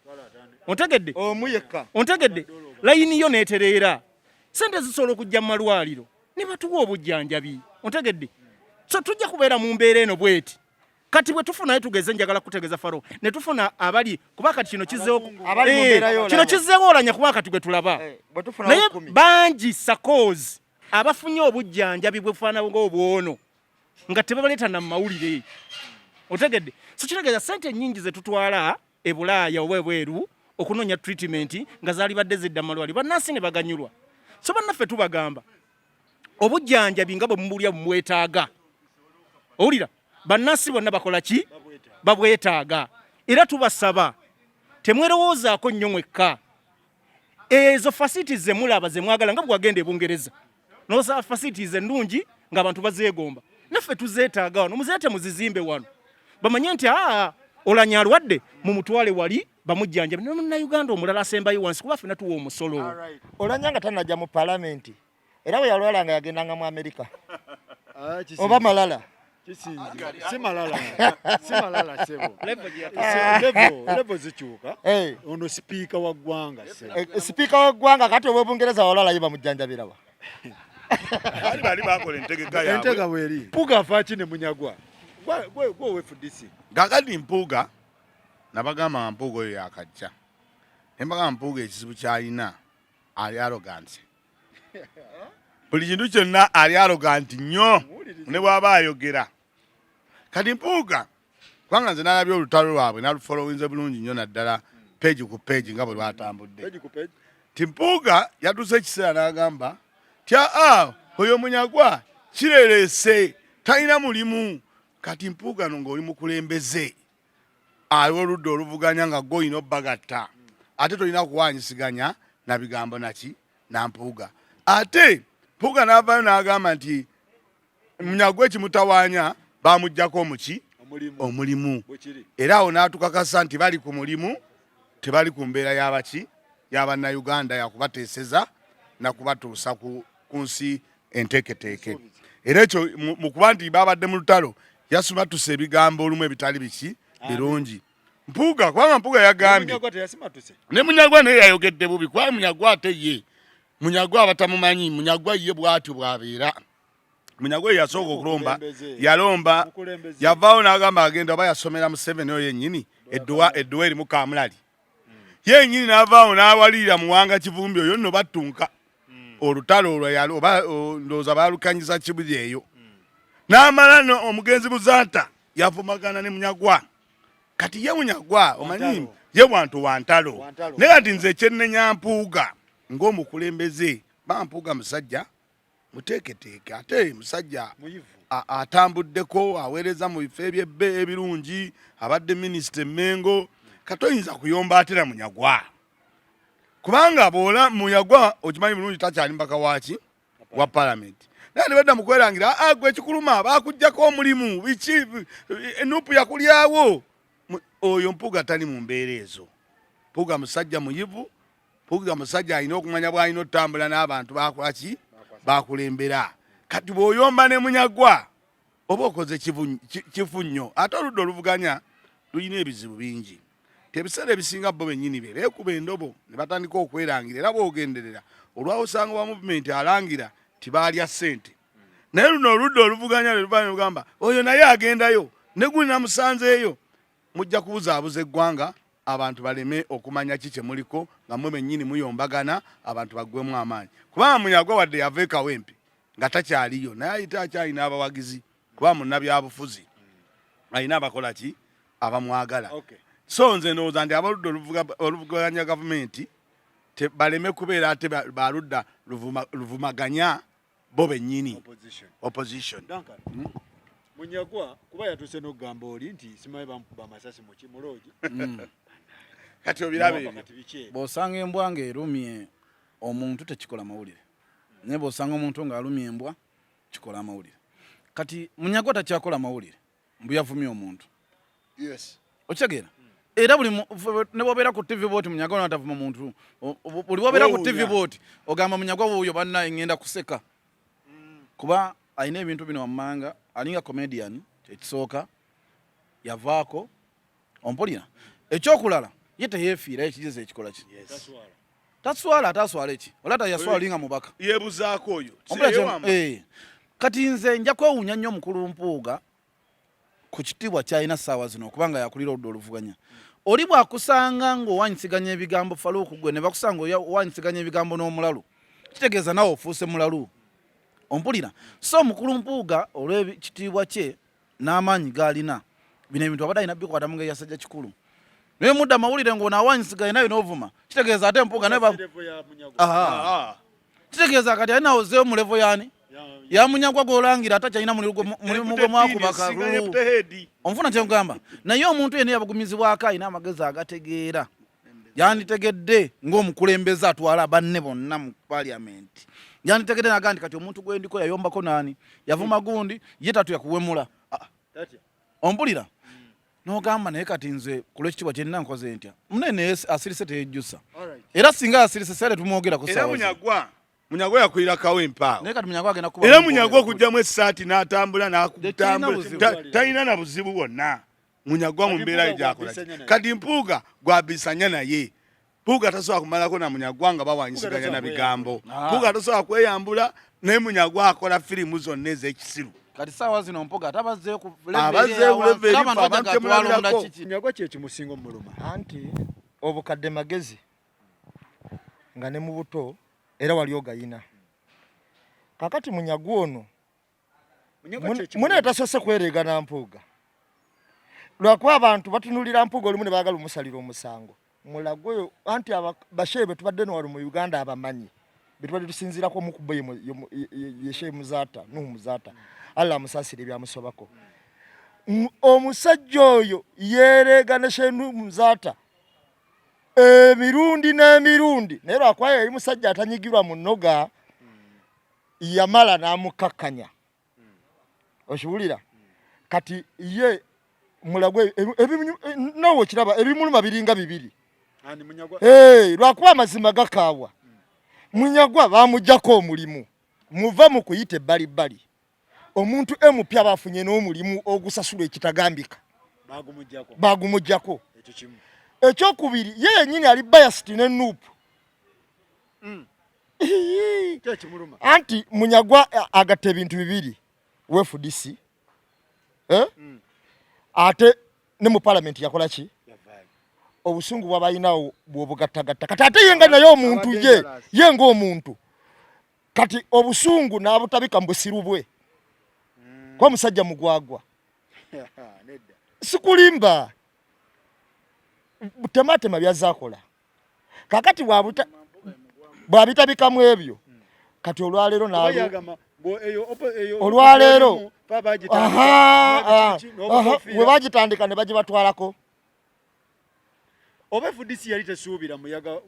ontegedde?
Omu yekka.
Ontegedde? Layini yo n'etereera, sente zisobola okujja mu malwaliro ne batuwa obujjanjabi, ontegedde? So tujja kubeera mu mbeera eno bweti. Kati bwe tufunayo tugeze, njagala kutegeeza Faro, ne tufuna abali kuba kati kino kizzeewo
Abali mu mbeera y'olanya.
Kino kizzeewo olanya kuba kati gwe tulaba.
Bwe tufunayo
naye
10.
Bangi Sakozi abafunye obujjanjabi bwebufaanana ng'obwono nga tebabaleeta na mu mawulire, otegedde? So kitegeeza sente nnyingi ze tutwala e Bulaaya oba ebweru okunoonya treatment nga zaalibadde zidda mu malwaliro bannansi ne baganyulwa. So bannaffe tubagamba obujjanjabi nga bwe mubulya bumwetaaga, owulira bannansi bonna bakola ki, babwetaaga. Era tubasaba temwerowoozaako nnyo mwekka. Ezo facilities ze mulaba ze mwagala nga bwagenda e Bungereza n'osaba facilities ennungi ng'abantu bazeegomba, naffe tuzeetaaga wano, muzeete muzizimbe wano bamanye nti aa olanya alwadde mumutwale wali bamujjanjabe ne munnayuganda omulala asembayo wansi kuba ffena tuwa omusolo.
Olanya nga tanajja mu palamenti era bwe yalwala nga yagendanga mu Amerika oba malala.
Si malala, si malala sebo. Level zikyuka. Ono sipiika wa ggwanga sebo.
Sipiika wa ggwanga kati oba Bungereza walwala ye bamujjanjabirawa?
Bali bali bakola entegeka yaabwe.
Entega weeri. Mpuuga afa ki ne Munyagwa? Gwe owe FDC.
Kakati Mpuuga nabagamba nga Mpuuga oyo yakajja. Ne mbagamba Mpuuga ekizibu ky'alina ali arrogant. Buli kintu kyonna ali arrogant nnyo ne bw'aba ayogera. Kati Mpuuga kubanga nze nalabye olutalo lwabwe nalufolowinze bulungi nnyo naddala page ku page nga bwe lwatambudde. Nti Mpuuga yatuuse ekiseera n'agamba nti aa oyo Munyagwa kirereese talina mulimu. Kati Mpuuga no ng'oli mukulembeze ali oludda oluvuganya nga gwe olina obbagatta ate tolina kuwanyisiganya na bigambo naki na Mpuuga. Ate Mpuuga n'avaayo n'agamba nti Munyagwa ekimutawaanya bamuggyako omuki omulimu, era awo n'atukakasa nti bali ku mulimu tebali ku mbeera y'abaki y'abannayuganda yakubateeseza na kubatuusa ku nsi enteeketeeke. Era ekyo mu kuba nti babadde mu lutalo yasumatuse ebigambo olumu ebitali biki birungi. Mpuuga kubanga Mpuuga yagambye ne Munyagwa naye yayogedde bubi kuba Munyagwa ate ye Munyagwa abatamumanyi Munyagwa ye bw'atyo bw'abeera. Munyagwa ye yasooka okulomba, yalomba yavaawo n'agamba agenda oba yasomera Museveni oyo yennyini edduwa edduwa erimu kaamulali yennyini n'avaawo n'awalirira Muwanga Kivumbi oyo nno battunka olutalo olwo oba ndowooza baalukanyiza Kibuli eyo n'amala no omugenzi Buzaata yavumagana ne Munyagwa. Kati ye Munyagwa omanyi ye wantu wantalo, naye kati nze ekyennenya Mpuuga ng'omukulembeze ba Mpuuga musajja muteeketeeke ate musajja atambuddeko aweereza mu bifo ebyebbe ebirungi, abadde minisita e Mmengo. Kati oyinza kuyomba ate na Munyagwa kubanga bw'ola Munyagwa okimanyi bulungi takyali mubaka waaki wa palamenti, naye ne badda mu kwerangira aa gwe ekikuluma baakuggyako omulimu biki enupu yakulyawo. Oyo Mpuuga tali mu mbeera ezo. Mpuuga musajja muyivu, Mpuuga musajja alina okumanya bw'alina otambula n'abantu bakola ki bakulembera. Kati bw'oyomba ne Munyagwa oba okoze kifu nnyo. Ate oludda oluvuganya lulina ebizibu bingi nti ebiseera ebisinga bo bennyini be beekuba endobo ne batandika okwerangira. Era bw'ogenderera olwawo osanga wa movement alangira nti baalya ssente. Naye luno oludda oluvuganya lwe luva ne lugamba oyo naye agendayo ne guli namusanzeeyo. Mujja kubuzaabuza eggwanga abantu baleme okumanya ki kye muliko nga mmwe bennyini muyombagana abantu baggwemu amaanyi. Kubanga Munyagwa wadde yava e Kawempe nga takyaliyo naye ayita akyalina abawagizi kuba munnabyabufuzi alina abakola ki abamwagala. So nze ndowooza nti abaludda oluvuganya gavumenti baleme kubeera ate baludda luvumaganya bo bennyini opposition.
Hmm? Munyagwa kuba yatuuse n'okugamba oli nti simanyi bamukuba amasasi muki muloogi.
Kati obiraba ebyo.
Bw'osanga embwa ng'erumye omuntu tekikola mawulire, naye bw'osanga omuntu ng'alumye embwa kikola amawulire. Kati Munyagwa takyakola mawulire mbu yavumye omuntu.
Yes.
Okitegeera? Era buli ne bw'obeera ku TV bw'oti Munyagwa n'atavuma muntu, buli bw'obeera ku TV bw'oti ogamba Munyagwa wuuyo bannaye ŋŋenda kuseka. Kuba alina ebintu bino wammanga, alinga comedian ekisooka yavaako, ompulira. Ekyokulala ye teyeefiira ekigize ekikola ki? Taswala, ate aswala ki? Ola tayaswala linga mubaka.
Yeebuzaako oyo.
Kati nze nja kwewuunya nnyo omukulu Mpuuga ku kitiibwa ky'alina ssaawa zino okubanga yakulira oludda oluvuganya. Oli bw'akusanga ng'owanyisiganya ebigambo Farouk gwe ne bakusanga owanyisiganya ebigambo n'omulalu, kitegeeza naawe ofuuse mulalu. Ompulira? So omukulu Mpuuga olw'ekitiibwa kye n'amaanyi g'alina, bino ebintu abadde alina bikwata mu ngeri ya sajja kikulu. Naye mudda amawulire ng'ono awanyisiganya naye n'ovuma, kitegeeza ate Mpuuga naye kitegeeza kati alina ozeeyo mu levo yaani ya Munyagwa gw'olangira atakyalina mulimu gwe mwakuba kalulu. Onfuna kye nkugamba? Naye omuntu yenna yabugumizibwako alina amagezi agategeera yanditegedde ng'omukulembeze atwala banne bonna mu parliament, yanditegedde naga nti kati omuntu gwendiko yayombako naani, yavuma gundi, ye tatya kuwemula. Ompulira? N'ogamba naye kati nze ku lw'ekitiibwa kye nina nkoze ntya? Munene asirise teyejjusa. Era singa asirise sale tumwogera ku
ssaawa. Era Munyagwa, Munyagwa yakulira Kawempe awo.
Naye kati Munyagwa agenda kuba
Era Munyagwa okugyamu essaati n'atambula n'akutambula talina na buzibu bwonna. Munyagwa mu mbeera ye gy'akola. Kati Mpuuga gw'abisanya naye. Mpuuga tasobola kumalako na Munyagwa nga bawanyisiganya na bigambo. Mpuuga tasobola kweyambula naye Munyagwa akola firimu zonna ez'ekisiru.
Kati saawa zino Mpuuga ate abazzeeyo ku
level eri abantu
temulabirako.
Munyagwa kye kimusinga omuluma.
Anti obukadde magezi nga ne mu buto era wali ogayina. Kakati Munyagwa ono mune tasose kwereega na Mpuuga lwakuba abantu batunulira Mpuuga olumu ne baagala omusalira omusango mulagwe oyo. Anti bashehe be tubadde no mu Uganda abamanyi be tubadde tusinziirako omu ku bo ye Shehe Muzaata, Nuhu Muzaata, Allah amusaasire ebyamusobako. Omusajja oyo yeereega ne Shehe Nuhu Muzaata emirundi n'emirundi, naye lwakuba yali musajja atanyigirwa mu nnoga, yamala n'amukkakkanya. Okiwulira? Kati ye Mulagwe nawe okiraba ebimuluma biringa bibiri. Lwakuba amazima gakaawa. Munyagwa bamuggyako omulimu, muva mu kuyita ebbalibbali. Omuntu MP aba afunye n'omulimu ogusasulwa ekitagambika, bagumuggyako. Ekyokubiri, ye yennyini ali biased ne NUP. Anti Munyagwa agatta ebintu bibiri, FDC ate ne mu parliament yakola ki? Obusungu bwabalinawo bwobugattagatta. Kati ate ye nga naye omuntu ye ye ng'omuntu kati obusungu n'abutabika mu busiru bwe, kuba musajja mugwagwa. Sikulimba, tematema byazaakola. Kakati bwabitabikamu ebyo, kati olwaleero olwaleero we bagitandika ne bagibatwalako.
Oba FDC yali tesuubira muyaga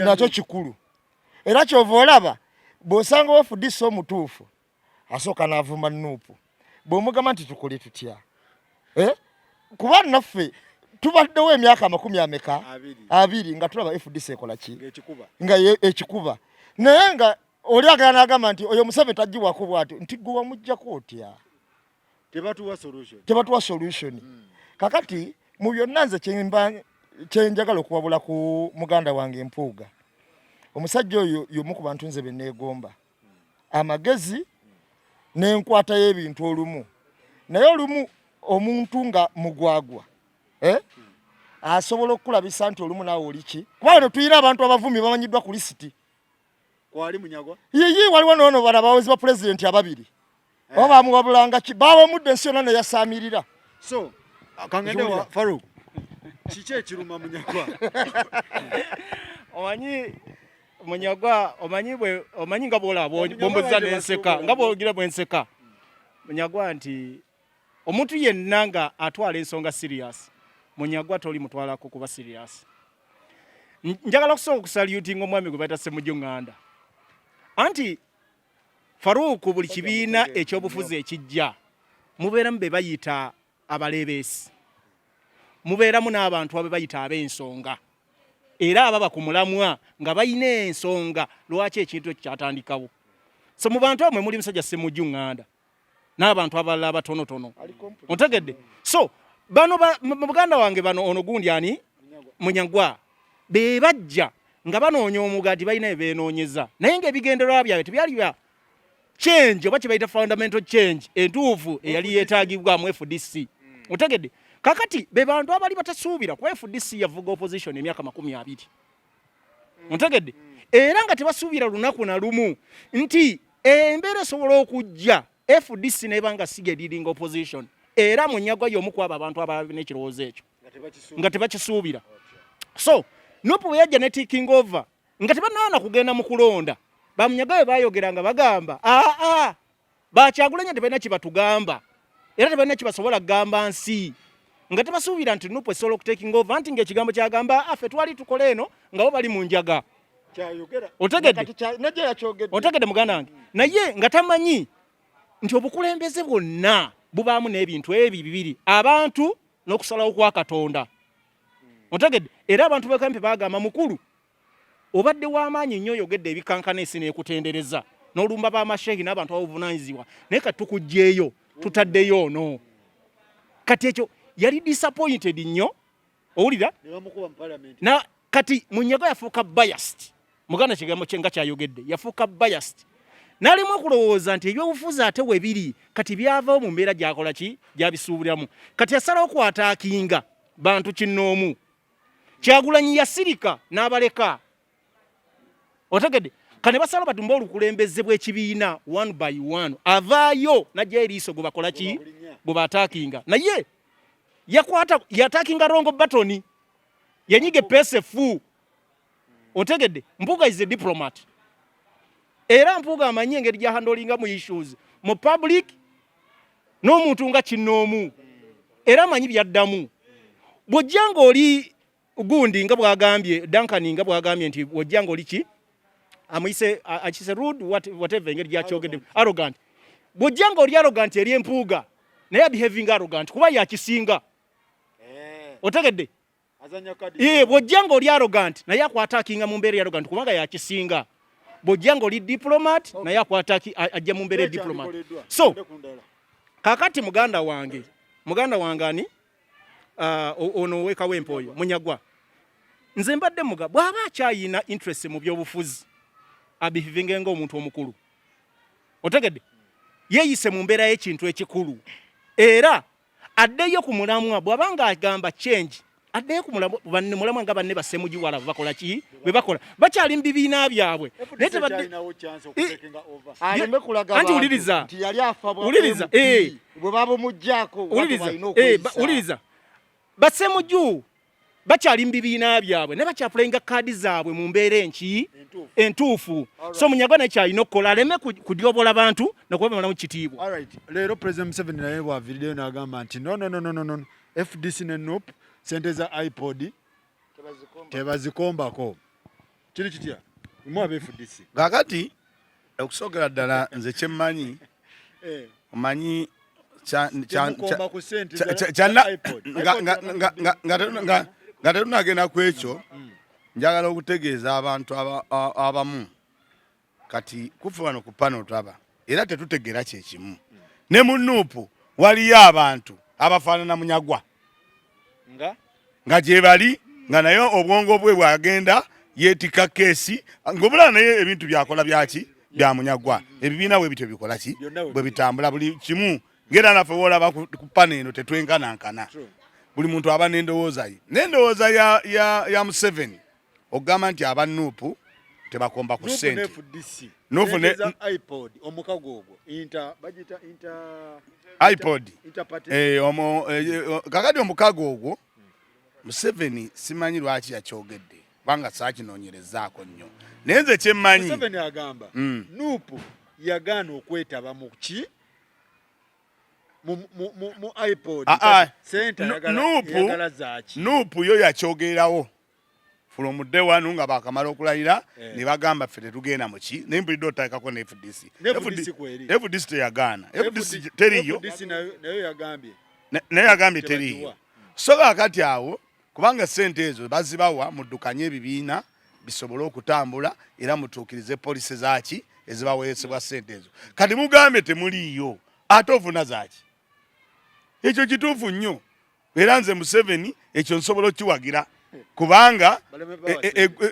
nakyo kikulu. Era kyova olaba bw'osanga owa FDC omutuufu asooka n'avuma NUP, bw'omugamba nti tukole tutya, kuba naffe tubaddewo emyaka amakumi ameka abiri nga tulaba FDC ekola ki nga ekikuba, naye nga oli agala n'agamba nti oyo Museveni tagibwako bw'atyo, nti gwe wamuggyako otya? Tebatuwa solution. Kakati mu byonna nze kyenjagala okuwabula ku muganda wange Mpuuga, omusajja oyo y'omu ku bantu nze be neegomba amagezi. N'enkwata y'ebintu olumu, naye olumu omuntu nga mugwagwa, eh? Asobola okukulabisa nti olumu naawe oli ki, kuba wano tulina abantu abavumi bamanyiddwa ku lisiti.
Kwali Munyagwa?
Yiyi, waliwo noono bano abawezi ba pulezidenti ababiri, oba bamuwabulanga ki, bawemudde ensi yonna neyasaamirira.
So kangende wa Faruk, kiki ekiruma Munyagwa?
Omanyi Munyagwa, omanyi bwe omanyi nga bwolaba bwombuza nenseka nga bwogira bwenseka Munyagwa nti omuntu yenna nga atwala ensonga serious, Munyagwa toli mutwalako kuba serious. Njagala okusooka okusalutinga omwami gwe bayita Ssemujju Nganda, anti Faruku, buli kibiina ekyobufuzi ekijja mubeeramu be bayita abaleebeesi, mubeeramu n'abantu abe bayita ab'ensonga, era ababa ku mulamwa nga balina ensonga lwaki ekintu ekyo kyatandikawo. So mu bantu amwe muli musajja Ssemujju Nganda n'abantu abalala abatonotono, ontegedde? So bano muganda wange bano, ono gundi ani, Munyagwa, be bajja nga banoonya omugaati, balina bye beenoonyeza, naye ng'ebigendererwa byabwe tebyali bya change oba kye bayita fundamental change entuufu eyali yeetaagibwa mu FDC, otegedde? Kakati be bantu abali batasuubira, kuba FDC yavuga opposition emyaka 20, ontegedde? Era nga tebasuubira lunaku na lumu nti embeera esobola okujja FDC neba nga siga leading opposition. Era Munyagwa y'omu ku abo abantu abalina ekirowoozo ekyo nga tebakisuubira. So NUP bwe yajja ne taking over nga tebanaana kugenda mu kulonda, bamunyaga bwe bayogera nga bagamba, aa, bakyagulanya tebalina kyebatugamba era tebalina kyebasobola kugamba nsi, nga tebasuubira nti NUP esobola okutaking over, nti ng'ekigambo kyagamba affe twali tukola eno nga bo bali mu njaga. Otegedde? Otegedde, muganda wange? Naye nga tamanyi nti obukulembeze bwonna bubaamu n'ebintu ebi bibiri, abantu n'okusalawo kwa Katonda, otegedde? Era abantu bekampe bagamba, mukulu, obadde w'amaanyi nnyo, oyogedde ebikankana ensi n'ekutendereza, n'olumba b'amashehi n'abantu ab'obuvunaanyizibwa, naye kati tukuggyeeyo, tutaddeyo ono. Kati ekyo yali disappointed nnyo, owulira? Na kati Munyaga yafuuka biased, muganda, kigambo kye nga kyayogedde, yafuuka biased n'alimu okulowooza nti ebyobufuzi ate we biri kati byavawo mu mbeera gyakola ki gyabisuubiramu. Kati asalawo kwattackinga bantu kinnoomu. Kyagulanyi yasirika n'abaleka, otegedde? Kane basala batumba olukulembeze bw'ekibiina one by one, avaayo najjayo eriiso gwe bakola ki, gwe baattackinga, naye yakwata yattackinga wrong button, yanyiga epeesefu, otegedde? Mpuuga is a diplomat, era Mpuuga amanyi engeri gyahandlinga mu issues mu public n'omuntu nga kinnoomu, era amanyi byaddamu. Bw'ojja ng'oli gundi nga bw'agambye Duncan, nga bw'agambye nti wojja ng'oli ki, amuyise akise rude, whatever engeri gyakyogedde, arrogant, bw'ojja ng'oli arrogant eri Empuuga, naye abehaving arrogant kuba yakisinga, otegedde? Bw'ojja ng'oli arrogant, naye akwattackinga mu mbeera arrogant kubanga yakisinga. Bw'ojja ng'oli diplomat, naye akwata ajja mu mbeera diplomat. So kakati muganda wange ani, ono owekawempe oyo Munyagwa, nze mbadde muga bw'aba akyayina interest mu byobufuzi, abehavinge ng'omuntu omukulu, otegedde? Yeeyise mu mbeera y'ekintu ekikulu era addeyo ku mulamwa. Bw'aba ng'agamba change, addeyo ku mulamwa nga banne basemugiwala bakola ki bwe bakola, bakyali mu bibiina byabwe.
Naye anti
wuliriza, wuliriza,
bwe babumugyako.
Wuliriza, basemuju bakyali mu bibiina byabwe naye bakyaplayinga kaadi zaabwe mu mbeera enki entuufu. So Munyagwa naye kyalina okukola, aleme kudyobola bantu nakuba bamalamu kitiibwa.
Leero President Museveni naye bwaviriddeyo n'agamba nti no, no, no, no, no, FDC ne NUP sente za IPOD tebazikombako. Kiri kitya mu aba FDC?
Kakati okusookera ddala nze kyemmanyi, omanyi nga tetunagenda ku ekyo, njagala okutegeeza abantu abamu kati kufe wano ku pano taba era tetutegeera kyekimu. Ne mu NUP waliyo abantu abafaanana Munyagwa nga gye bali, nga naye obwongo bwe bwagenda yeetikka keesi ng'obulala, naye ebintu byakola byaki. Bya Munyagwa. Ebibiina bwe bityo bikola ki, bwe bitambula buli kimu, ngera naffe wolaba ku pano eno tetwenkanankana, buli muntu aba n'endowooza ye. N'endowooza ya Museveni okugamba nti aba NUP tebakomba ku ssente.
NUP ne iPod, omukago ogwo inter bagita inter
iPod, kakati omukago ogwo Museveni simanyi lwaki yakyogedde, kubanga saakinoonyerezaako nnyo, naye nze kyemmanyi
Museveni agamba NUP yagaana okwetaba mu ki mu iPod. Sente ayagala zaaki?
NUP yo yakyogerawo from day one nga bakamala okulayira, ne bagamba ffe tetugenda muki. Naye mpulidde otakako ne FDC. FDC teyagaana, FDC teriyo, naye yagambye teriyo. So kakati awo, kubanga sente ezo bazibawa muddukanye ebibiina bisobole okutambula era mutuukirize policy zaki ezibaweesebwa sente ezo. Kati mugambye temuliiyo, ate ofuna zaki? Ekyo kituufu nnyo, era nze Museveni ekyo nsobola okukiwagira, kubanga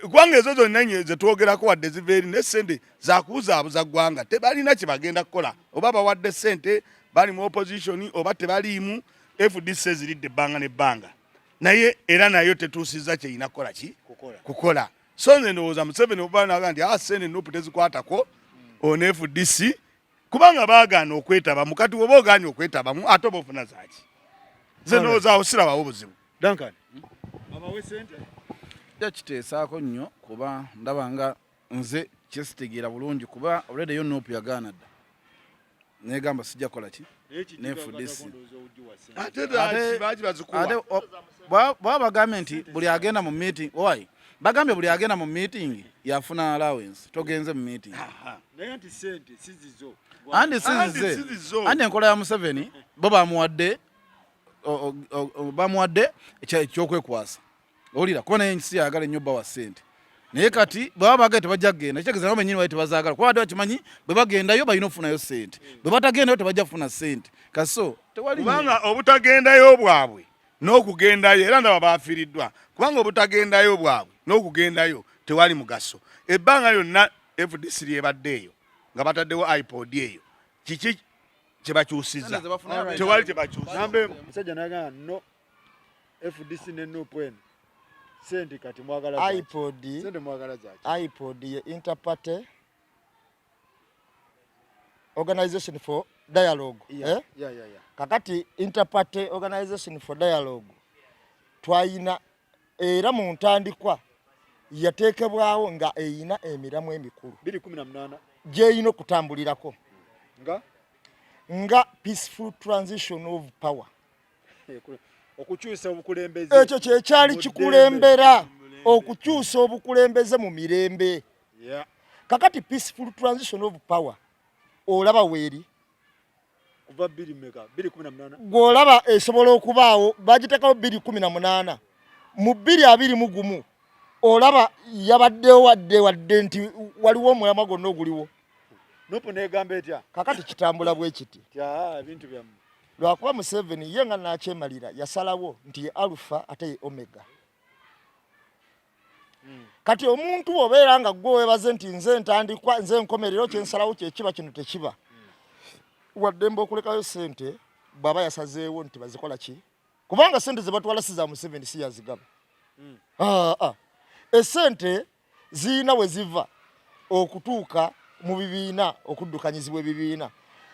kubanga ezo zonna zetwogerako wadde ziva eri, ne sente zakubuzaabuza ggwanga, tebalina kye bagenda kukola. Oba bawadde sente bali mu opposition oba tebaliimu, FDC eziridde ebbanga nebbanga, naye era nayo tetuusizza kyerina kukola ki kukola. So nze ndowooza Museveni oba naga nti ah, sente NUP tezikwatako ono FDC, kubanga baagaana okwetabamu. Kati oba ogaanye okwetabamu, ate oba ofuna zaki? Nze ndowooza awo sirabawo buzibu.
Duncan, abawe sente?
Jakiteesaako nnyo, kuba ndaba nga nze kyesitegeera bulungi, kuba already yo NUP yagaana dda, negamba sijja kukola ki ne FDC.
Ate
baba bagambye nti buli agenda mu meeting, owai bagambye buli agenda mu meeting yafuna allowance, togenze mu meeting. Andi sizize, andi enkola ya Museveni, bo bamuwadde ekyokwekwasa, owulira, kuba naye ensi yagala ennyo bawa ssente. Naye kati bwaba bagenda tebajja kugenda, kitegeeza nabo bennyini bali tebazaagala, kuba badde bakimanyi bwe bagendayo balina okufunayo ssente, bwe batagendayo tebajja kufuna ssente. Kaso tewali,
kubanga obutagendayo bwabwe n'okugendayo, era ndaba bafiiriddwa, kubanga obutagendayo bwabwe n'okugendayo tewali mugaso. Ebbanga lyonna FDC lyebadde eyo nga bataddewo iPod eyo, kiki kyebakyusiza? Tewali kyebakyusiza.
Musajja nagamba no FDC ne NUP eno sente kati mwagala
iPod,
sente mwagala zaki?
iPod ye Interparty Organization for Dialogue.
Yeah,
eh?
Yeah.
Kakati Interparty Organization for Dialogue twayina era mu ntandikwa yateekebwawo nga eyina emiramu emikulu
2018
gyeyina okutambulirako,
nga
nga peaceful transition of power.
Okukyusa obukulembeze.
Ekyo kyekyali kikulembera okukyusa obukulembeze mu mirembe. Kakati peaceful transition of power olaba weeri
Kuva bbiri meka? 2018.
Gw'olaba esobola okubaawo, bagiteekawo 2018, mu 2021 olaba yabaddewo, wadde nti waliwo omulamwa gwonna oguliwo.
NUP negamba etya?
Kakati kitambula bwe kiti.
Tya ebintu byammwe.
Lwakuba Museveni ye nga nakyemalira yasalawo nti ye alpha ate ye omega. Kati omuntu obeera nga gwe weebaze nti nze ntandikwa, nze nkomerero, kyensalawo kyekiba, kino tekiba. Waddembe okulekayo sente bw'aba yasazeewo nti bazikola ki, kubanga sente ze batwala si za Museveni, si yazigaba. Esente ziyina we ziva okutuuka mu bibiina, okuddukanyizibwa ebibiina.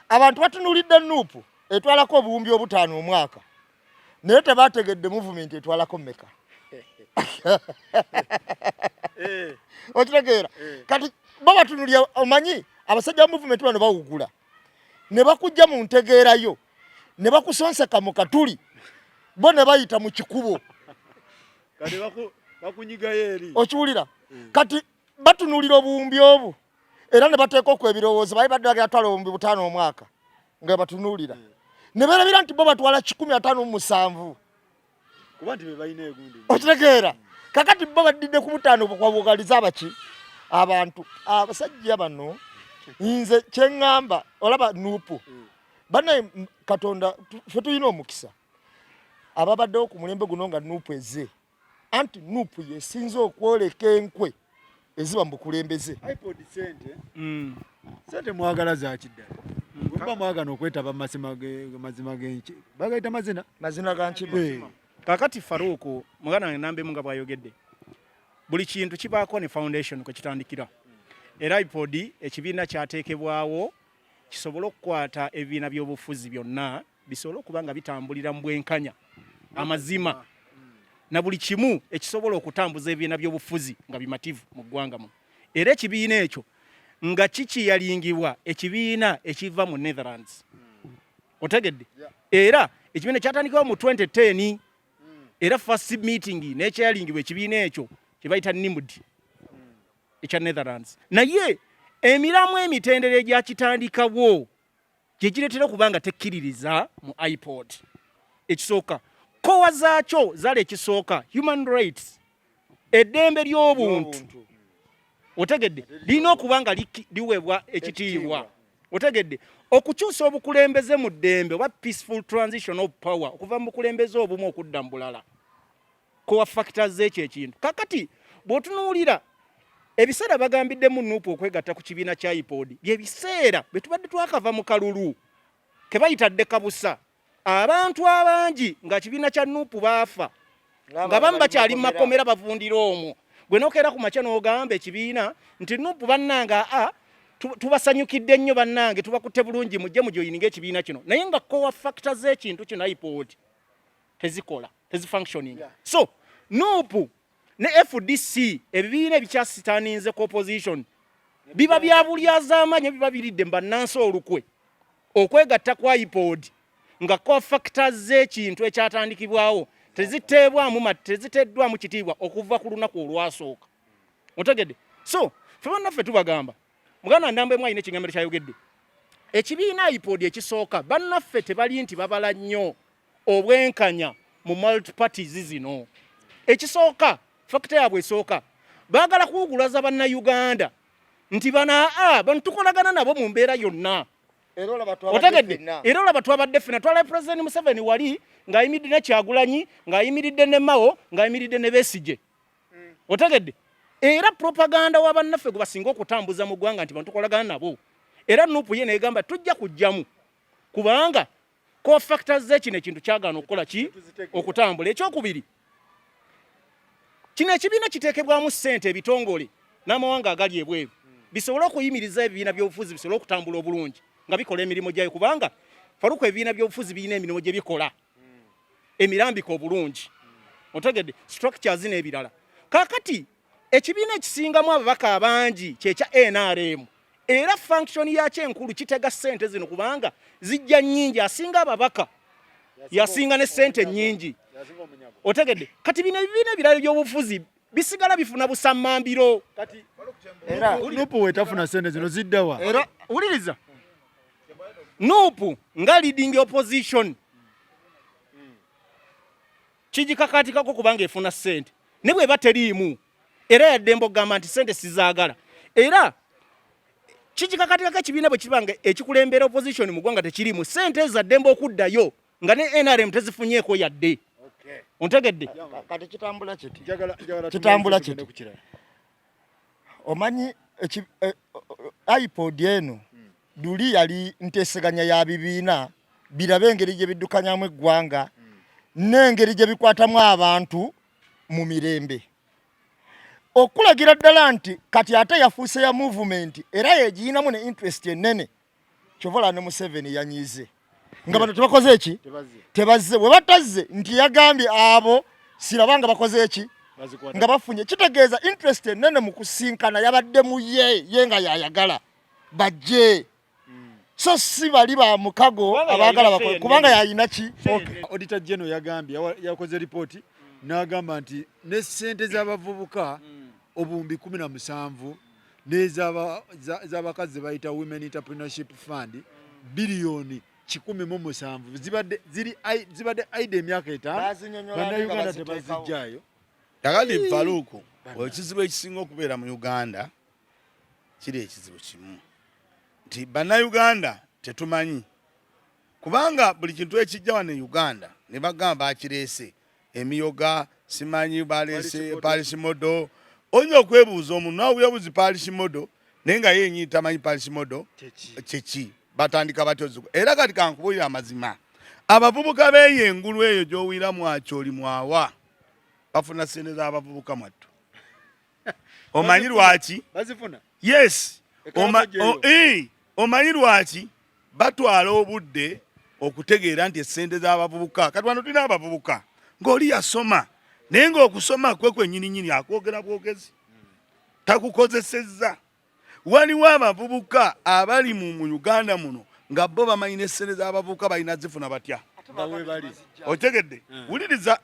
Abantu batunuulidde NUP etwalako 5000 omwaka, naye tebategedde movement etwalako mmeka. Okitegeera? Kati bo batunulya, omanyi abasajja ba movement bano bawugula ne bakujja mu ntegeerayo ne bakusonseka mu katuli, bo ne bayita mu kikubo.
Kati bakunyigayo eri.
Okiwulira? Kati batunulira obuwumbi obu era ne bateeka okwo ebirowoozo. Bali badde bagenda twala 5000 omwaka nga batunuulira, ne beerabira nti bo batwala 157.
Kuba nti be balina egundi.
Okitegeera? Kakati bo baddidde ku butaano bukwabugaliza abaki abantu abasajja bano. Nze kyeŋŋamba, olaba NUP bannaye, Katonda ffe tulina omukisa ababaddewo ku mulembe guno nga NUP eze, anti NUP yesinze okwoleka enkwe eziba mu bukulembeze.
iPod sente. Sente mwagala zaki ddala? Bwemba mwagana okwetaba mu mazima g'enki bagayita mazina?
Mazina ga nkima.
Eh.
Kakati Faruku muganda wange nambemu nga bw'ayogedde, buli kintu kibaako ne foundation kwe kitandikira. Era IPOD ekibiina kyateekebwawo kisobole okukwata ebibiina by'obufuzi byonna bisobole okuba nga bitambulira mu bwenkanya, amazima na buli kimu ekisobola okutambuza ebibiina by'obufuzi nga bimativu mu ggwanga muno. Era ekibiina ekyo nga kikiyalingibwa ekibiina ekiva mu Netherlands. Otegedde? Era ekibiina kyatandikibwa mu 2010 era first meeting n'ekyalingibwa ekibiina ekyo kye bayita NIMD ekya Netherlands. Naye emiramu emitendera egyakitandikawo kye kireetera okuba nga tekkiririza mu IPOD. Ekisooka, kowa zaakyo zaali ekisooka human rights, eddembe ly'obuntu, otegedde, lirina okuba nga liweebwa ekitiibwa, otegedde, okukyusa obukulembeze mu ddembe oba peaceful transition of power okuva mu bukulembeze obumu okudda mu bulala, kowa factors z'ekyo ekintu. Kakati bw'otunuulira ebiseera bagambiddemu NUP okwegatta ku kibiina kya IPOD, bye biseera bwe tubadde twakava mu kalulu ke bayita kabusa, abantu abangi nga kibiina kya NUP baafa nga bamu bakyali mu makomera bavundira omwo. Gwe nokeera ku makya n'ogamba ekibiina nti NUP bannange aa tubasanyukidde nnyo bannange, tubakutte bulungi, mujje mujoyininge ekibiina kino, naye nga kowa factors z'ekintu kino IPOD tezikola, tezifunctioning. So NUP ne FDC ebibiina ebikyasitaninze ku opposition biba bya bulyazaamaanyi, biba biridde mu bannansi olukwe okwegatta ku IPOD nga core factors z'ekintu ekyatandikibwawo teziteebwamu teziteeddwamu kitiibwa okuva ku lunaku olwasooka. Otegedde? So ffe bannaffe tubagamba, muganda Ndamba emu alina ekigambo kyayogedde, ekibiina IPOD ekisooka bannaffe tebali nti babala nnyo obwenkanya mu multi parties zino. Ekisooka, factor yaabwe esooka, baagala kuwugulaza bannayuganda nti bano aa bano tukolagana nabo mu mbeera yonna. Otegedde? Era olaba twabadde ffena, twalaba President Museveni wali ng'ayimiridde ne Kyagulanyi, ng'ayimiridde ne Mao, ng'ayimiridde ne Besigye. Otegedde? Era propaganda wa bannaffe gwe basinga okutambuza mu ggwanga nti bano tukolagana nabo. Era NUP ye negamba tujja kujjamu kubanga core factors z'ekino ekintu kyagaana okukola ki okutambula. Ekyokubiri, kino ekibiina kiteekebwamu ssente ebitongole n'amawanga agali ebweru bisobole okuyimiriza ebibiina by'obufuzi bisobole okutambula obulungi nga bikola emirimu gyayo, kubanga Faruku ebibiina by'obufuzi birina emirimu gye bikola emirambika obulungi, otegedde, structures n'ebirala. Kaakati ekibiina ekisingamu ababaka abangi kyekya NRM, era function yakyo enkulu kitega ssente zino kubanga zijja nnyingi, asinga ababaka yasinga ne ssente nnyingi, otegedde. Kati bino ebibiina ebirala ebyobufuzi bisigala bifuna busammambiro.
Era NUP wetafuna ssente zino ziddawa?
Era wuliriza, NUP nga leading opposition kigikakatikako kubanga efuna ssente ne bweba teriimu, era yaddembe okugamba nti ssente sizaagala. Era kigikakatikako ekibiina bwe kiba nga ekikulembera opposition mu ggwanga tekiriimu ssente, ezo addembe okuddayo nga ne NRM tezifunyeeko yadde. Ontegedde?
Kati kitambula kiti, kitambula kiti. Omanyi IPOD eno luli yali nteeseganya ya bibiina birabe engeri gye biddukanyamu eggwanga n'engeri gye bikwatamu abantu mu mirembe, okulagira ddala nti kati ate yafuuse ya movement era yegiyinamu ne interest ennene. Kyova olaba ne Museveni yanyiize nga bano tebakoze eki, tebazze. Bwe batazze nti yagambye abo siraba nga bakoze eki, nga bafunye, kitegeeza interest ennene mu kusinkana yabadde mu ye ye nga yayagala bajje, so si bali ba mukago abaagala bakole kubanga yalina ki.
Auditor General yagambye, yakoze ripooti n'agamba nti ne ssente z'abavubuka 17,000 n'ez'abakazi bayita Women Entrepreneurship Fund 107 biliyoni zibadde ziri zibadde idle emyaka 5, bannayuganda tebazijjaayo.
Kakati Faluku, ekizibu ekisinga okubeera mu Uganda kiri ekizibu kimu nti bannayuganda tetumanyi, kubanga buli kintu ekijja wano e Uganda ne bagamba bakireese emiyoga, simanyi baleese parish model. Oyinza okwebuuza omuntu nawe buyabuzi parish model Naye nga ye yennyini tamanyi parish model kyeki. Batandika batya oziku. Era kati kankubuulire amazima, abavubuka b'eyo engulu eyo gy'owulira Mwakyoli mwawa bafuna ssente z'abavubuka mwattu. Omanyi lwaki?
Bazifuna.
Yes. Omanyi lwaki batwala obudde okutegeera nti essente z'abavubuka? Kati wano tulina abavubuka ng'oli yasoma naye ng'okusoma kwe kwennyininyini akwogera bwogezi, takukozesezza. Waliwo abavubuka abali mu Uganda muno nga bo bamanyi n'essente z'abavubuka balina zifuna batya. Otegedde? Wuliriza.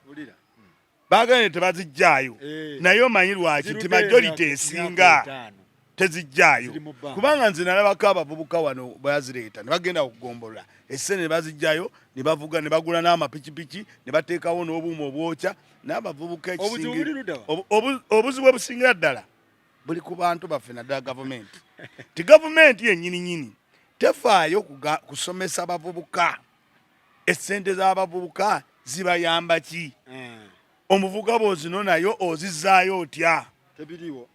Bagambye tebazijjaayo naye omanyi lwaki nti majority esinga tezijjaayo? Kubanga nze nalabako abavubuka wano bazireeta ne bagenda okugombolola essente ne bazijjayo ne bavuga ne bagula n'amapikipiki ne bateekawo n'obuuma obwokya n'abavubuka. Obuzibu obusingira ddala buli ku bantu baffe, naddala gavumenti, ti gavumenti yennyini nyini tefaayo kusomesa bavubuka essente z'abavubuka zibayamba ki. Omuvubuka bw'ozinonayo ozizaayo otya?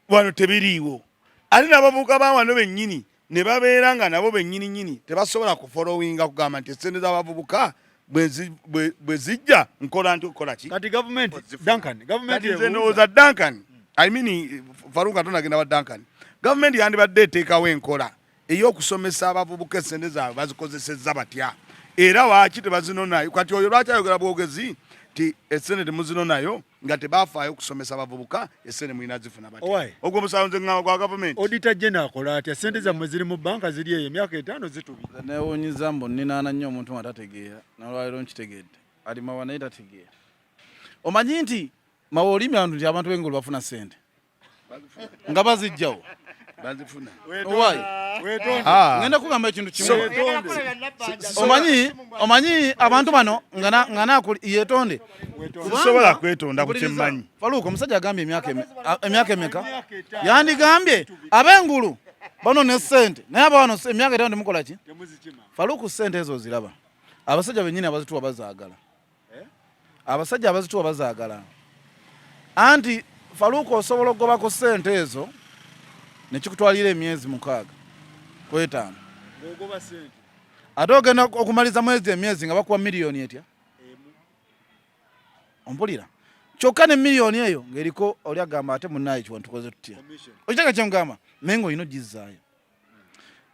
Wano tebiriiwo. Ate n'abavubuka ba wano bennyini ne babeera nga nabo bennyini nyini tebasobola kufollowinga kugamba nti essente z'abavubuka bwe zijja nkola nti okukola ki.
Kati gavumenti, Duncan, gavumenti
nze ndowooza Duncan, I mean Faruka, tonagenda wa Duncan, gavumenti yandibadde eteekawo enkola ey'okusomesa abavubuka essente zaabwe bazikozesezza batya era waaki tebazinonayo. Kati oyo lwaki ayogera bwogezi ti essente temuzinonayo nga tebafaayo okusomesa abavubuka essente mulina zifuna batya? Ogwo musango nze ŋŋamba gwa gavumenti.
Auditor General akola atya? Sente zammwe ziri mu banka, ziri eyo emyaka 5 zitubira.
Newuunyiza mbu nninaana nnyo omuntu nga tategeera. Nolwaleero nkitegedde, ali Mawa naye tategeera. Omanyi nti Mawa olimi abantu nti abantu b'engulu bafuna ssente nga bazijjawo.
Bazifuna.
Owaayi, ngenda kugamba ekintu kimu. Omanyi abantu bano nga nakuli yetonde.
Sisobola kwetonda ku kyemmanyi.
Faluuka, omusajja agambye emyaka emeka? Yandigambye ab'engulu bano ne ssente, naye aba wano emyaka 5 temukola ki? Faluuku, ssente ezo oziraba, abasajja bennyini abazituwa bazaagala. Abasajja abazituwa bazaagala. Anti Faluuka, osobola okugoba ku ssente ezo nekikutwalira emyezi 6 ku 5, ate ogenda okumaliza mwezi emyezi nga bakuwa miliyoni etya? Ompulira? Kyokka ne miliyoni eyo ng'eriko oli agamba ate munaaye kiwa tukoze tutya? Okitega kyemugamba, naye ng'olina ogizaayo.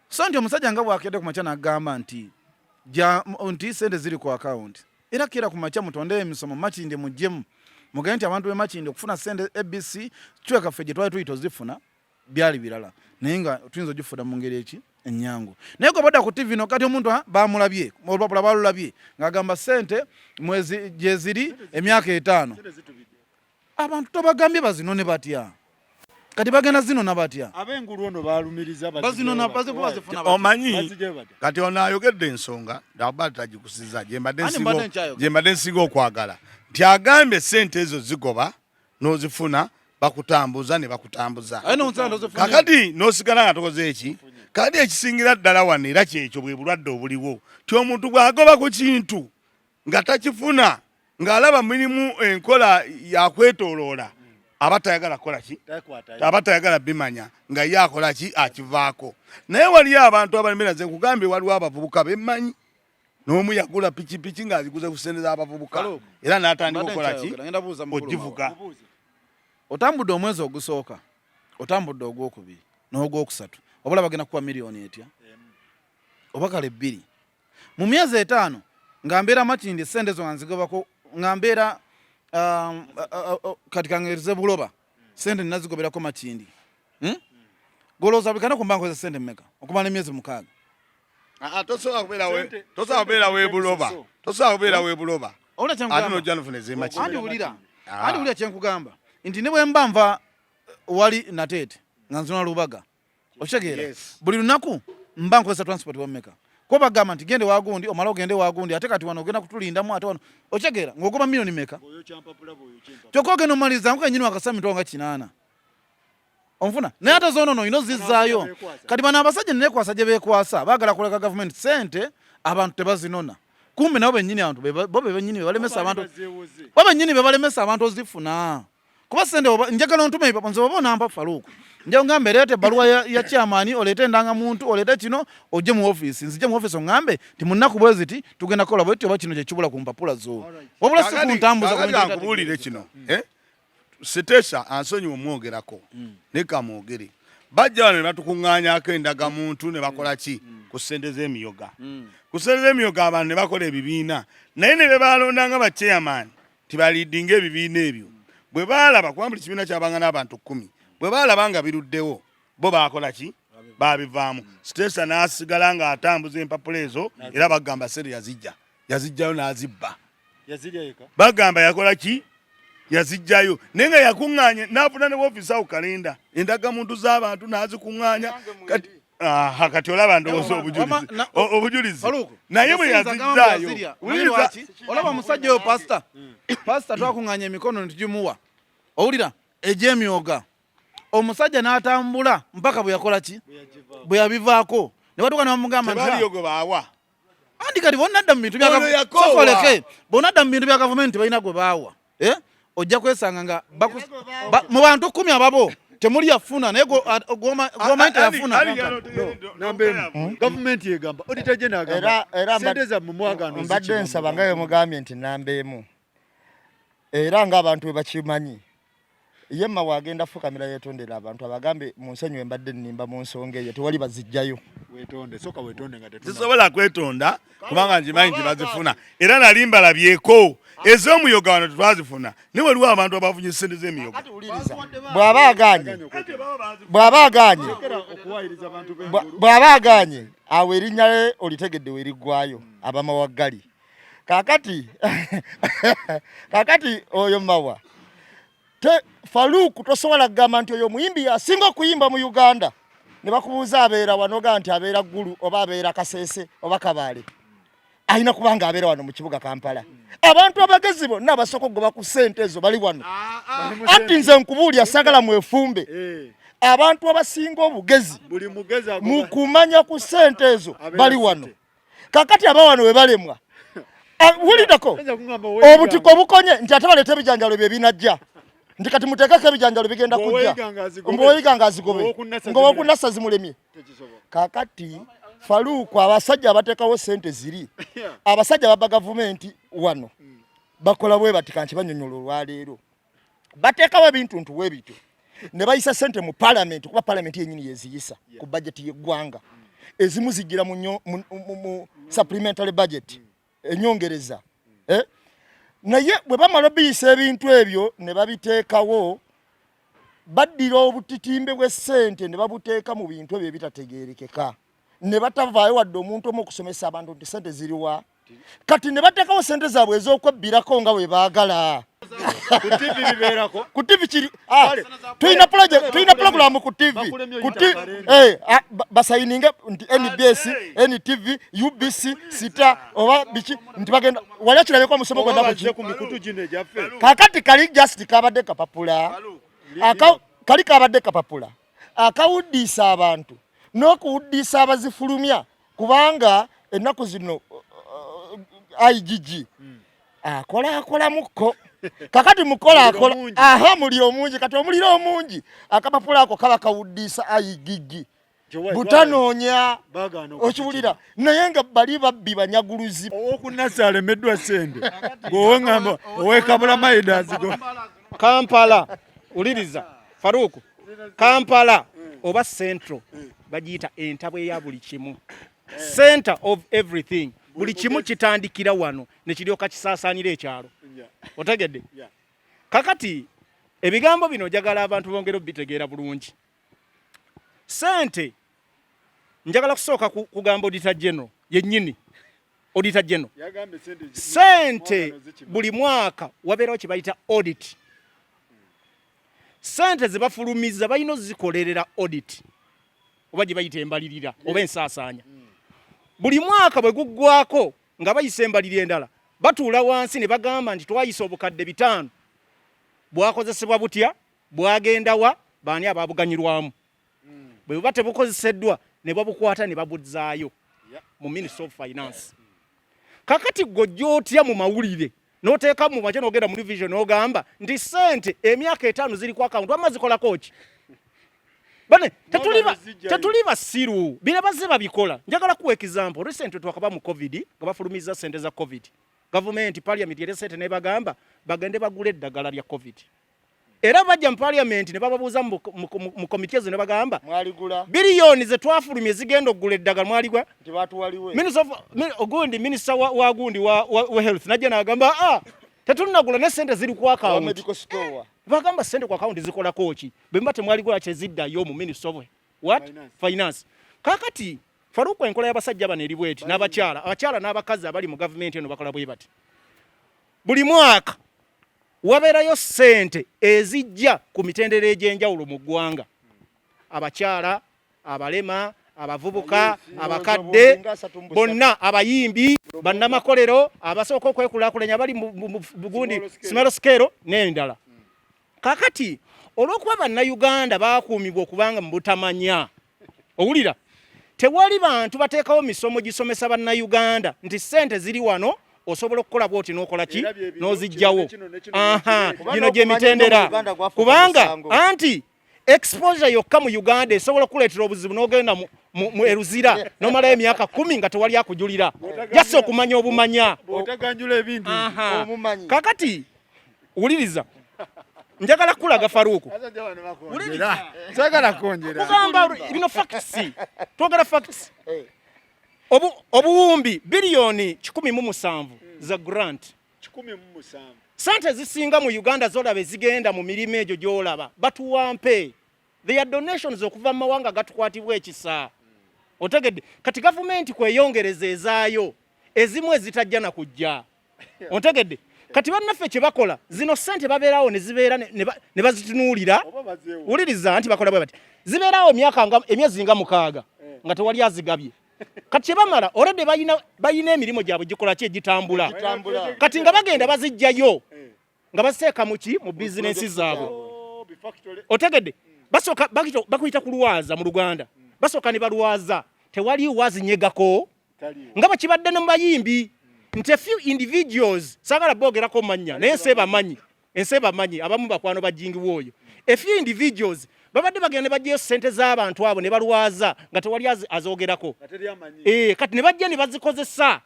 So nti omusajja nga bwakedde ku makya n'agamba nti nti sente ziri ku akawunti, era keera ku makya mutondeyo emisomo Makindye, muggyemu mugende nti abantu b'e Makindye okufuna sente abc kiweka ffe gye twali tuyita ozifuna byali birala, naye nga tuyinza ogifuna mu ngeri eki ennyangu. Naye gwe badda ku TV no kati omuntu bamulabye olupapula balulabye ng'agamba sente mwezi gyeziri emyaka 5, abantu tobagambye bazinone batya? Kati bagenda zinona batya?
Ab'engulu ono balumiriza.
Bazinona bazifuna batya?
Omanyi
Bazigye batya?
Kati ono ayogedde ensonga aba tagikusiza gyembadde
Ani mbadde nkyayogera?
Gyembadde nsinga okwagala nti agambye sente ezo zigoba n'ozifuna, bakutambuza ne bakutambuza.
Aye nonsanga tozifunye.
Kakati n'osigala nga tokoze eki. Kakati ekisingira ddala wano era kyekyo, bwe bulwadde obuliwo ti omuntu bw'agoba ku kintu nga takifuna, ng'alaba mulimu enkola yakwetooloola, aba tayagala kukola ki, aba tayagala bimanya nga ye akola ki, akivaako. Naye waliyo abantu abalemera. Nze nkugambye, waliwo abavubuka bemmanyi n'omu yagula pikipiki ng'aziguze ku ssente z'abavubuka era n'atandika
Mbadde
okukola ki,
nkyayogera, ngenda buuza mukulu.
Ogivuga.
Otambudde omwezi ogusooka, otambudde ogwokubiri n'ogwokusatu, wabula bagenda kukuwa miliyoni etya oba kale 2 mu myezi 5. Nga mbeera Makindye, sente zo nga nzigobako nga mbeera kati kangereze Buloba, sente ninazigoberako Makindye, Golowooza buli kanaku mba nkozesa sente mmeka okumala emyezi 6?
Ah, tosobola kubeera webuloba, tosobola kubeera webuloba
Olaba
ate
kyenkugamba?
nojja nofuna ez'emakindye.
Andi wulira, andi wulira kyenkugamba nti ne bwe mba nva wali Nateete nga nzuna Lubaga, okitegeera?
Yes.
Buli lunaku mba nkozesa transport wammeka? Kuba bagamba nti gende wagundi, omale ogende wagundi, ate kati wano ogenda kutulindamu, ate wano okitegeera ng'ogoba miliyoni meka? Kyokka ogenda omaliriza nko kenyini wakasa mitwalo nga 80 onfuna, naye ate zoonono olina ozizaayo. Kati bano abasajja nekwasa gye beekwasa, baagala kuleka gavumenti sente abantu tebazinona, kumbe nabo bennyini abantu bo be bennyini bebalemesa abantu, bo bennyini bebalemesa abantu ozifuna. Kuba sente oba njagala ontume ebipapula, nze oba onampa Faluuku. Nja ngambe leeta ebbaluwa ya chairman, oleete endangamuntu, oleete kino, ojje mu office. Nzije mu office ongambe nti mu nnaku bwe ziti tugenda kukola bwe tuti oba kino kye kibula ku mpapula zo. Wabula si kuntambuza ku bintu
nkubuulire kino. Eh? Sitesa ansonyiwe omwogerako naye kamwogere. Bajja wano ne batukuŋŋaanyaako endagamuntu ne bakola ki ku ssente z'emiyoga. Ku ssente z'emiyoga abantu ne bakola ebibiina naye ne be baalonda nga ba chairman tibaliidinga ebibiina ebyo. Bwe baalaba kuba buli kibiina kyabanga n'abantu 10, bwe baalaba nga biruddewo bo baakola ki? Baabivaamu. Sitesa n'asigala ng'atambuza empapula ezo era bagamba ssente yazijja yazijjayo n'azibba. Bagamba yakola ki? Yazijjayo naye nga yakuŋŋaanya n'afuna ne woofiisi awo kalenda endagamuntu z'abantu n'azikuŋŋaanya kati aha kati olaba ndowooza obujulizi obujulizi naye bwe yazijjayo
olaba omusajja oyo pasita pasita twakuŋŋaanya emikono ne tugimuwa owulira egy'emyoga omusajja n'atambula mpaka bwe yakola ki bwe yabivaako ne batuuka ne bamugamba nti
gwe baawa
anti kati bonna mu bintu byaoleke bonna dda mu bintu bya gavumenti balina gwe baawa eh? Ojja kwesanga nga mu bantu 10 ababo temuli yafuna naye gwomanyi teyafuna.
Gavumenti egamba auditor general agamba sente zammwe mwagaana
mbadde nsaba nga bwe nti namba emu era ng'abantu bwe bakimanyi ye mma agenda fukamira yeetondera abantu abagambe mu nsonyiwe mbadde nnimba mu nsonga eyo tewali bazijjayo.
Weetonde soka weetonde nga tetuna
sisobola kwetonda kubanga ngimanyi nti bazifuna era nali mbalabyeko ez'omuyoga wano tetwazifuna naye waliwo abantu abafunye ssente z'emiyoga.
Bw'aba agaanye bw'aba agaanye bw'aba agaanye awo erinnya lye olitegedde we liggwayo abamawaggali. Kakati kakati oyo mawa te Faluku tosobola kugamba nti oyo muyimbi yasinga okuyimba mu Uganda ne bakubuuza abeera wano ga nti abeera Ggulu oba abeera Kasese oba Kabaale. Alina kubanga abeera wano mu kibuga Kampala. Abantu abagezi bonna abasooka okugoba ku ssente ezo bali wano. Anti nze nkubuulira saagala mwefumbe. Abantu abasinga obugezi mu kumanya ku ssente ezo bali wano. Kakati aba wano we balemwa. Wulirako obutiko bukonye nti ate baleeta ebijanjalo bye binajja nti kati muteekeko ebijanjalo bigenda kujja ng'oyiga ng'azigobe ng'owokunassa zimulemye. Kakati Faluku abasajja abateekawo ssente ziri abasajja baba gavumenti wano bakola bwe bati kanki banyonyola olwaleero bateekawo ebintu ntu bwe bityo ne bayisa ssente mu palamenti kuba palamenti yennyini yeziyisa ku bajeti y'eggwanga ezimu zijjira mu supplementary budget enyongereza eh? Naye bwe bamala obiyisa ebintu ebyo ne babiteekawo baddira obutitimbe bw'essente ne babuteeka mu bintu ebyo ebitategeerekeka ne batavaayo wadde omuntu omu okusomesa abantu nti ssente ziriwa. Kati ne bateekawo ssente zaabwe ez'okwebbirako nga bwe baagala. Ku TV kiri tulina project tulina program ku TV ku basayininge nti NBS, NTV, UBC, Sita oba biki nti bagenda wali okirabeko omusomo gwonna
ku mikutu gino egyaffe.
Kakati kali just kabadde kapapula kali kabadde kapapula akawuddiisa abantu n'okuwuddiisa abazifulumya kubanga ennaku zino IGG akola akolamukko kakati mukola akola aha muliro omungi kati omuliro omungi akapapula ako kaba kawuddiisa IGG butanoonya okiwulira naye nga bali babbi banyaguluzi.
Owokunasa alemeddwa ssente ng'oweŋŋamba owekabula mayida azigo.
Kampala uliriza Faruku Kampala oba Central bagiyita entabwe ya buli kimu, center of everything. Buli kimu kitandikira wano ne kiryoka kisaasaanira ekyalo. Otegedde? Kakati ebigambo bino njagala abantu bongere obitegeera bulungi. Sente njagala kusooka kugamba Auditor General yennyini. Auditor General sente buli mwaka wabeerawo kye bayita audit. Sente ze bafulumiza balina ozikolerera audit oba gye bayita embalirira oba ensaasaanya. Buli mwaka bwe guggwako nga bayisa embalirira endala batuula wansi ne bagamba nti twayisa obukadde 5 bwakozesebwa butya, bwagenda wa, baani ababuganyulwamu. Bwe buba tebukozeseddwa ne babukwata ne babuzzaayo mu Ministry of Finance. Kakati gwe ojja otya mu mawulire n'oteeka mu makya n'ogenda mu division n'ogamba nti ssente emyaka 5 ziri ku akawunti, wamma zikolako ki? Bane tetuli basiru, bino bazze babikola. Njagala kuwa example, recently twakaba mu COVID nga bafulumizza sente za COVID, gavumenti parliament yali sente nebagamba bagende bagule eddagala lya COVID, era bajja mu parliament ne bababuuza mu komiti ezo ne bagamba biliyoni ze twafulumye zigenda okugula eddagala mwaligwa. Ogundi minisita wa gundi wa health najja n'agamba ah, tetunnagula ne sente ziri ku account. Bagamba sente ku account zikolako ki bwe muba temwaligula? Kyeziddayo mu minister of what? Finance. Kakati Faruku, enkola y'abasajja bano eri bweti n'abakyala, abakyala n'abakazi abali mu gavumenti eno bakola bwe bati: buli mwaka wabeerayo ssente ezijja ku mitendera egy'enjawulo mu ggwanga, abakyala, abalema, abavubuka, abakadde bonna, abayimbi, bannamakolero abasooka okwekulaakulanya abali mu bugundi small scale n'endala. Kakati olw'okuba Bannayuganda baakuumibwa okubanga mu butamanya, owulira, tewali bantu bateekawo misomo gisomesa Bannayuganda nti ssente ziri wano, osobola okukola bwoti n'okola ki n'ozijjawo. Aha, gino gyemitendera, kubanga anti exposure yokka mu Uganda esobola okuleetera obuzibu n'ogenda mu eruzira n'omalayo emyaka 10 nga tewali akujulira, jasi okumanya obumanya. Kakati wuliriza, njagala kulaga Faruku, kugamba bino facts, twogera facts. Obuwumbi biliyoni 107 za grant, sente ezisinga mu Uganda zolaba ezigenda mu mirimu egyo gyolaba batuwampe, they are donations okuva mu mawanga gatukwatibwa ekisa, otegedde? Kati gavumenti kweyongereza ezaayo ezimu ezitajja na kujja, otegedde? Kati bannaffe kye bakola, zino sente babeerawo ne zibeera ne bazitunuulira. Wuliriza, nti bakola bwe bati: zibeerawo emyaka nga emyezi nga 6 nga tewali azigabye. Kati kye bamala, already balina emirimu gyabwe gikola ki, egitambula. Kati nga bagenda bazijjayo nga baziteeka mu ki, mu bizinensi zaabwe, otegedde? Basooka bakuyita kulwaza mu Luganda, basooka ne balwaza, tewali wazinyegako, nga bwe kibadde ne mu bayimbi nti a few individuals, saagala boogerako mannya naye ensi ebamanyi, ensi ebamanyi, abamu bakwano bajingiwa oyo. A few individuals babadde bagenda ne bajjayo sente z'abantu abo ne balwaza nga tewali azoogerako. Kati ne bajja ne bazikozesa,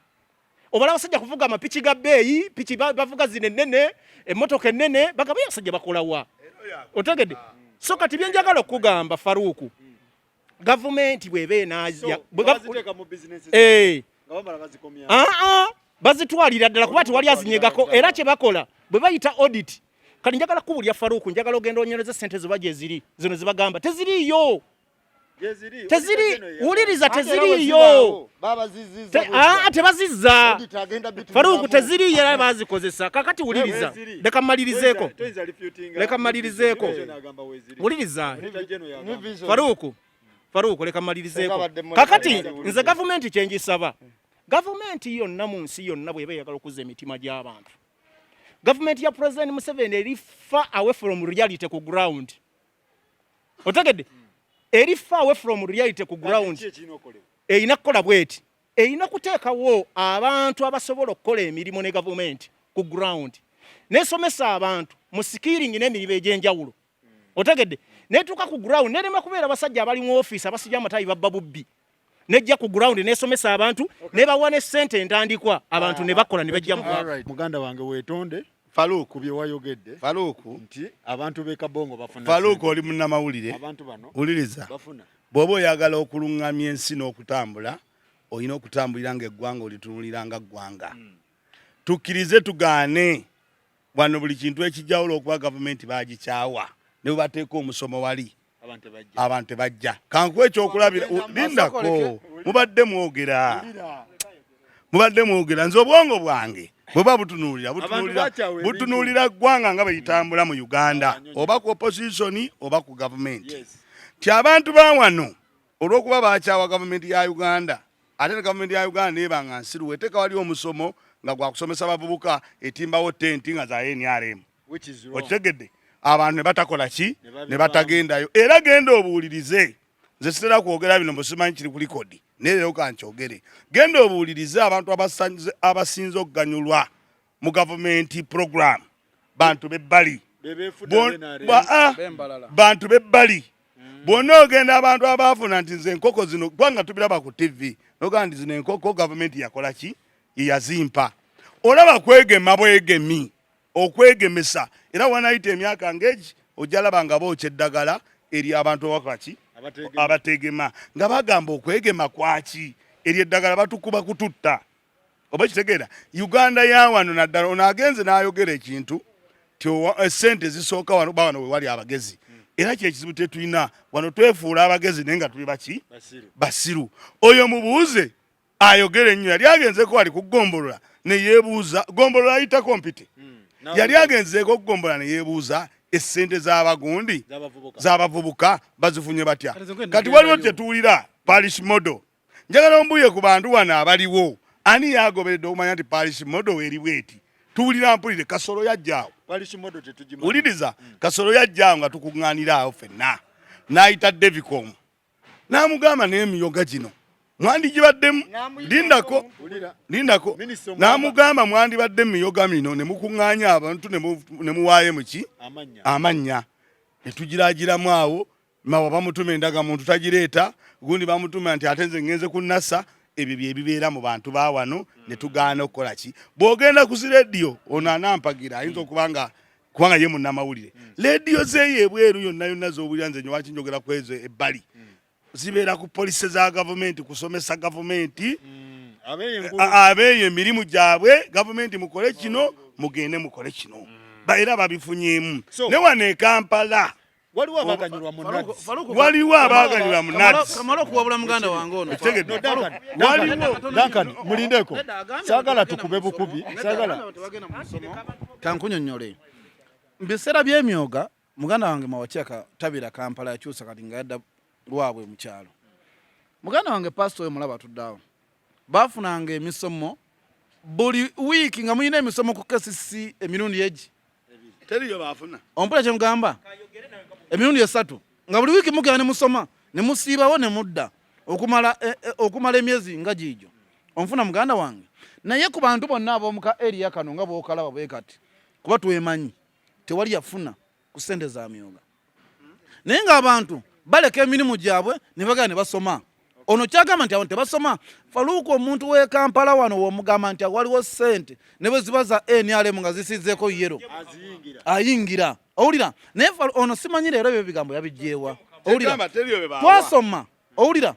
obala abasajja kuvuga amapiki ga bbeeyi, piki bavuga zino ennene, emmotoka ennene, bagamba abasajja bakolawa, otegedde? So kati byenjagala okugamba Faruku, gavumenti bw'eba enaazya bazitwalira ddala kuba tewali azinyegako, era kye bakola bwe bayita audit. Kati njagala kubulya Faruku, njagala ogenda onyereze sente ziba gye ziri, zino zibagamba teziriiyo, teziri, wuliriza, teziriiyo, tebazizza Faruku, teziriiyo era bazikozesa. Kakati wuliriza, leka mmalirizeeko, leka mmalirizeeko, wuliriza Faruku, Faruku, leka mmalirizeeko. Kakati nze gavumenti kyenjisaba, gavumenti yonna mu nsi yonna bw'eba eyagala okuzza emitima gy'abantu, gavumenti ya President Museveni eri far away from reality ku ground, otegedde? Eri far away from reality ku ground. Erina kukola bweti: erina kuteekawo abantu abasobola okukola emirimu ne gavumenti ku ground, nesomesa abantu mu skilling n'emirimu egy'enjawulo, otegedde? Netuuka ku ground nerema kubeera basajja abali mu ofiisi abasijja amatayi babba bubbi, nejja ku ground nesomesa abantu, nebawa ne ssente entandikwa, abantu ne bakola ne bajja mu
Muganda wange, weetonde
Faluku,
ku bye wayogedde
Faluku,
nti abantu b'e Kabongo bafuna
Faluku,
ssente.
Oli munnamawulire.
Abantu bano
Wuliriza.
bafuna.
Bw'oba oyagala okuluŋŋamya ensi n'okutambula, olina okutambulira ng'eggwanga olitunulira nga ggwanga. Tukkirize tugaane, wano buli kintu ekijjawo olw'okuba gavumenti bagikyawa ne bwe bateeka omusomo wali
Abantu tebajja.
Abantu tebajja. Kankuwa ekyokulabira, lindako, mubadde mwogera, mubadde mwogera, nze obwongo bwange bweba butunuulira butunuulira
bakyawa ebintu.
Butunuulira ggwanga nga bwe litambula mu Uganda, oba ku opposition oba ku gavumenti, ti abantu ba wano olw'okuba bakyawa gavumenti ya Uganda, ate ne gavumenti ya Uganda neeba nga nsiru, weteeka wali omusomo nga gwakusomesa bavubuka, etimbawo tenti nga za NRM.
Which is wrong.
Okitegedde? Abantu ne batakola ki,
Ne
ne batagendayo. Era genda obuwulirize, nze sitera kwogera bino, mbusimanyi kiri ku record, naye leero kankyogere. Genda obuwulirize abantu abasinze okuganyulwa mu gavumenti program, bantu bebbali.
Be beefudde NRM.
Bantu bebbali.
Bwonna ogenda abantu abaafuna nti nze enkoko zino, kubanga tubiraba ku TV, nogamba nti zino enkoko gavumenti yakola ki, yeyazimpa. Olaba kwegema bwegemi, okwegemesa. Era wanayita emyaka ng'egi ojja laba nga bookya eddagala eri abantu abakola ki, abategema, nga bagamba okwegema kwaki, eryo eddagala batukuba kututta. Oba kitegeera Uganda ya wano naddala ono agenze n'ayogera ekintu ti esente zisooka wano, ba wano wewali abagezi. Era kyekizibu tetulina wano, twefuula abagezi naye nga tuli baki, basiru. Oyo mubuuze ayogere ennyo, yali agenzeko wali kugombolola ne yeebuuza, gombolola ayitako mpite, yali agenzeeko kugombolola ne yeebuuza essente z'abagundi z'abavubuka bazifunye batya. Kati waliwo kyetuwulira parish model. Njagala ombuye ku bantu wano abaliwo, ani yagoberedde okumanya nti parish model eri bweti? Tuwulira mpulire Kasolo yajjaawo, wuliriza, Kasolo yajjaawo nga tukuŋŋaanira awo ffenna, n'ayita Devicom n'amugamba n'emiyoga gino mwandigibaddemu, lindako lindako, n'amugamba mwandibadde mu miyoga mino ne mukuŋŋaanya abantu ne muwaayo muki amannya, ne tugiragiramu awo. Mawa bamutuma endagamuntu tagireeta, gundi bamutuma nti ate nze ngenze ku NASA. Ebyo bye bibeera mu bantu ba wano ne tugaana okukola ki. Bw'ogenda ku zi rediyo, ono anampagira ayinza okuba nga kubanga ye munnamawulire, leediyo zeeyo ebweru yonna yonna z'owulira, nze lwaki njogera ku ezo ebbali, zibeera ku polisi za gavumenti kusomesa gavumenti abeeyo emirimu gyabwe, gavumenti mukole kino, mugende mukole kino, era babifunyeemu. Ne wano e Kampala
waliwo abaganyulwa mu NAADS.
Waliwo abaganyulwa mu NAADS.
Kamala okuwabula muganda wange ono.
Waliwo
Duncan, mulindeko, saagala tukube bukubi, saagala
kankunyonnyole. Mu biseera by'emyoga muganda wange Mawakyaka tabira Kampala, yakyusa kati nga yadda lwabwe mu kyalo. Muganda wange pastor oyo mulaba atudde awo, baafunanga emisomo buli wiiki nga mulina emisomo ku KCC emirundi egi
teriyo baafuna.
Ompula kye mugamba emirundi esatu nga buli wiiki mugenda ne musoma ne musiibawo ne mudda okumala okumala emyezi nga giigyo. Onfuna muganda wange? Naye ku bantu bonna ab'omuka area kano nga bw'okalaba bwe kati, kuba twemanyi, tewali yafuna ku ssente za myoga, naye ng'abantu baleka emirimu gyabwe ne bagenda ne basoma. Ono kyagamba nti abantu tebasoma. Faluuku, omuntu w'e Kampala wano w'omugamba nti waliwo ssente ne bwe ziba za NRM nga zisiizeeko yero ayingira, owulira. Naye ono simanyi leero ebyo ebigambo yabiggyewa, owulira. Twasoma, owulira.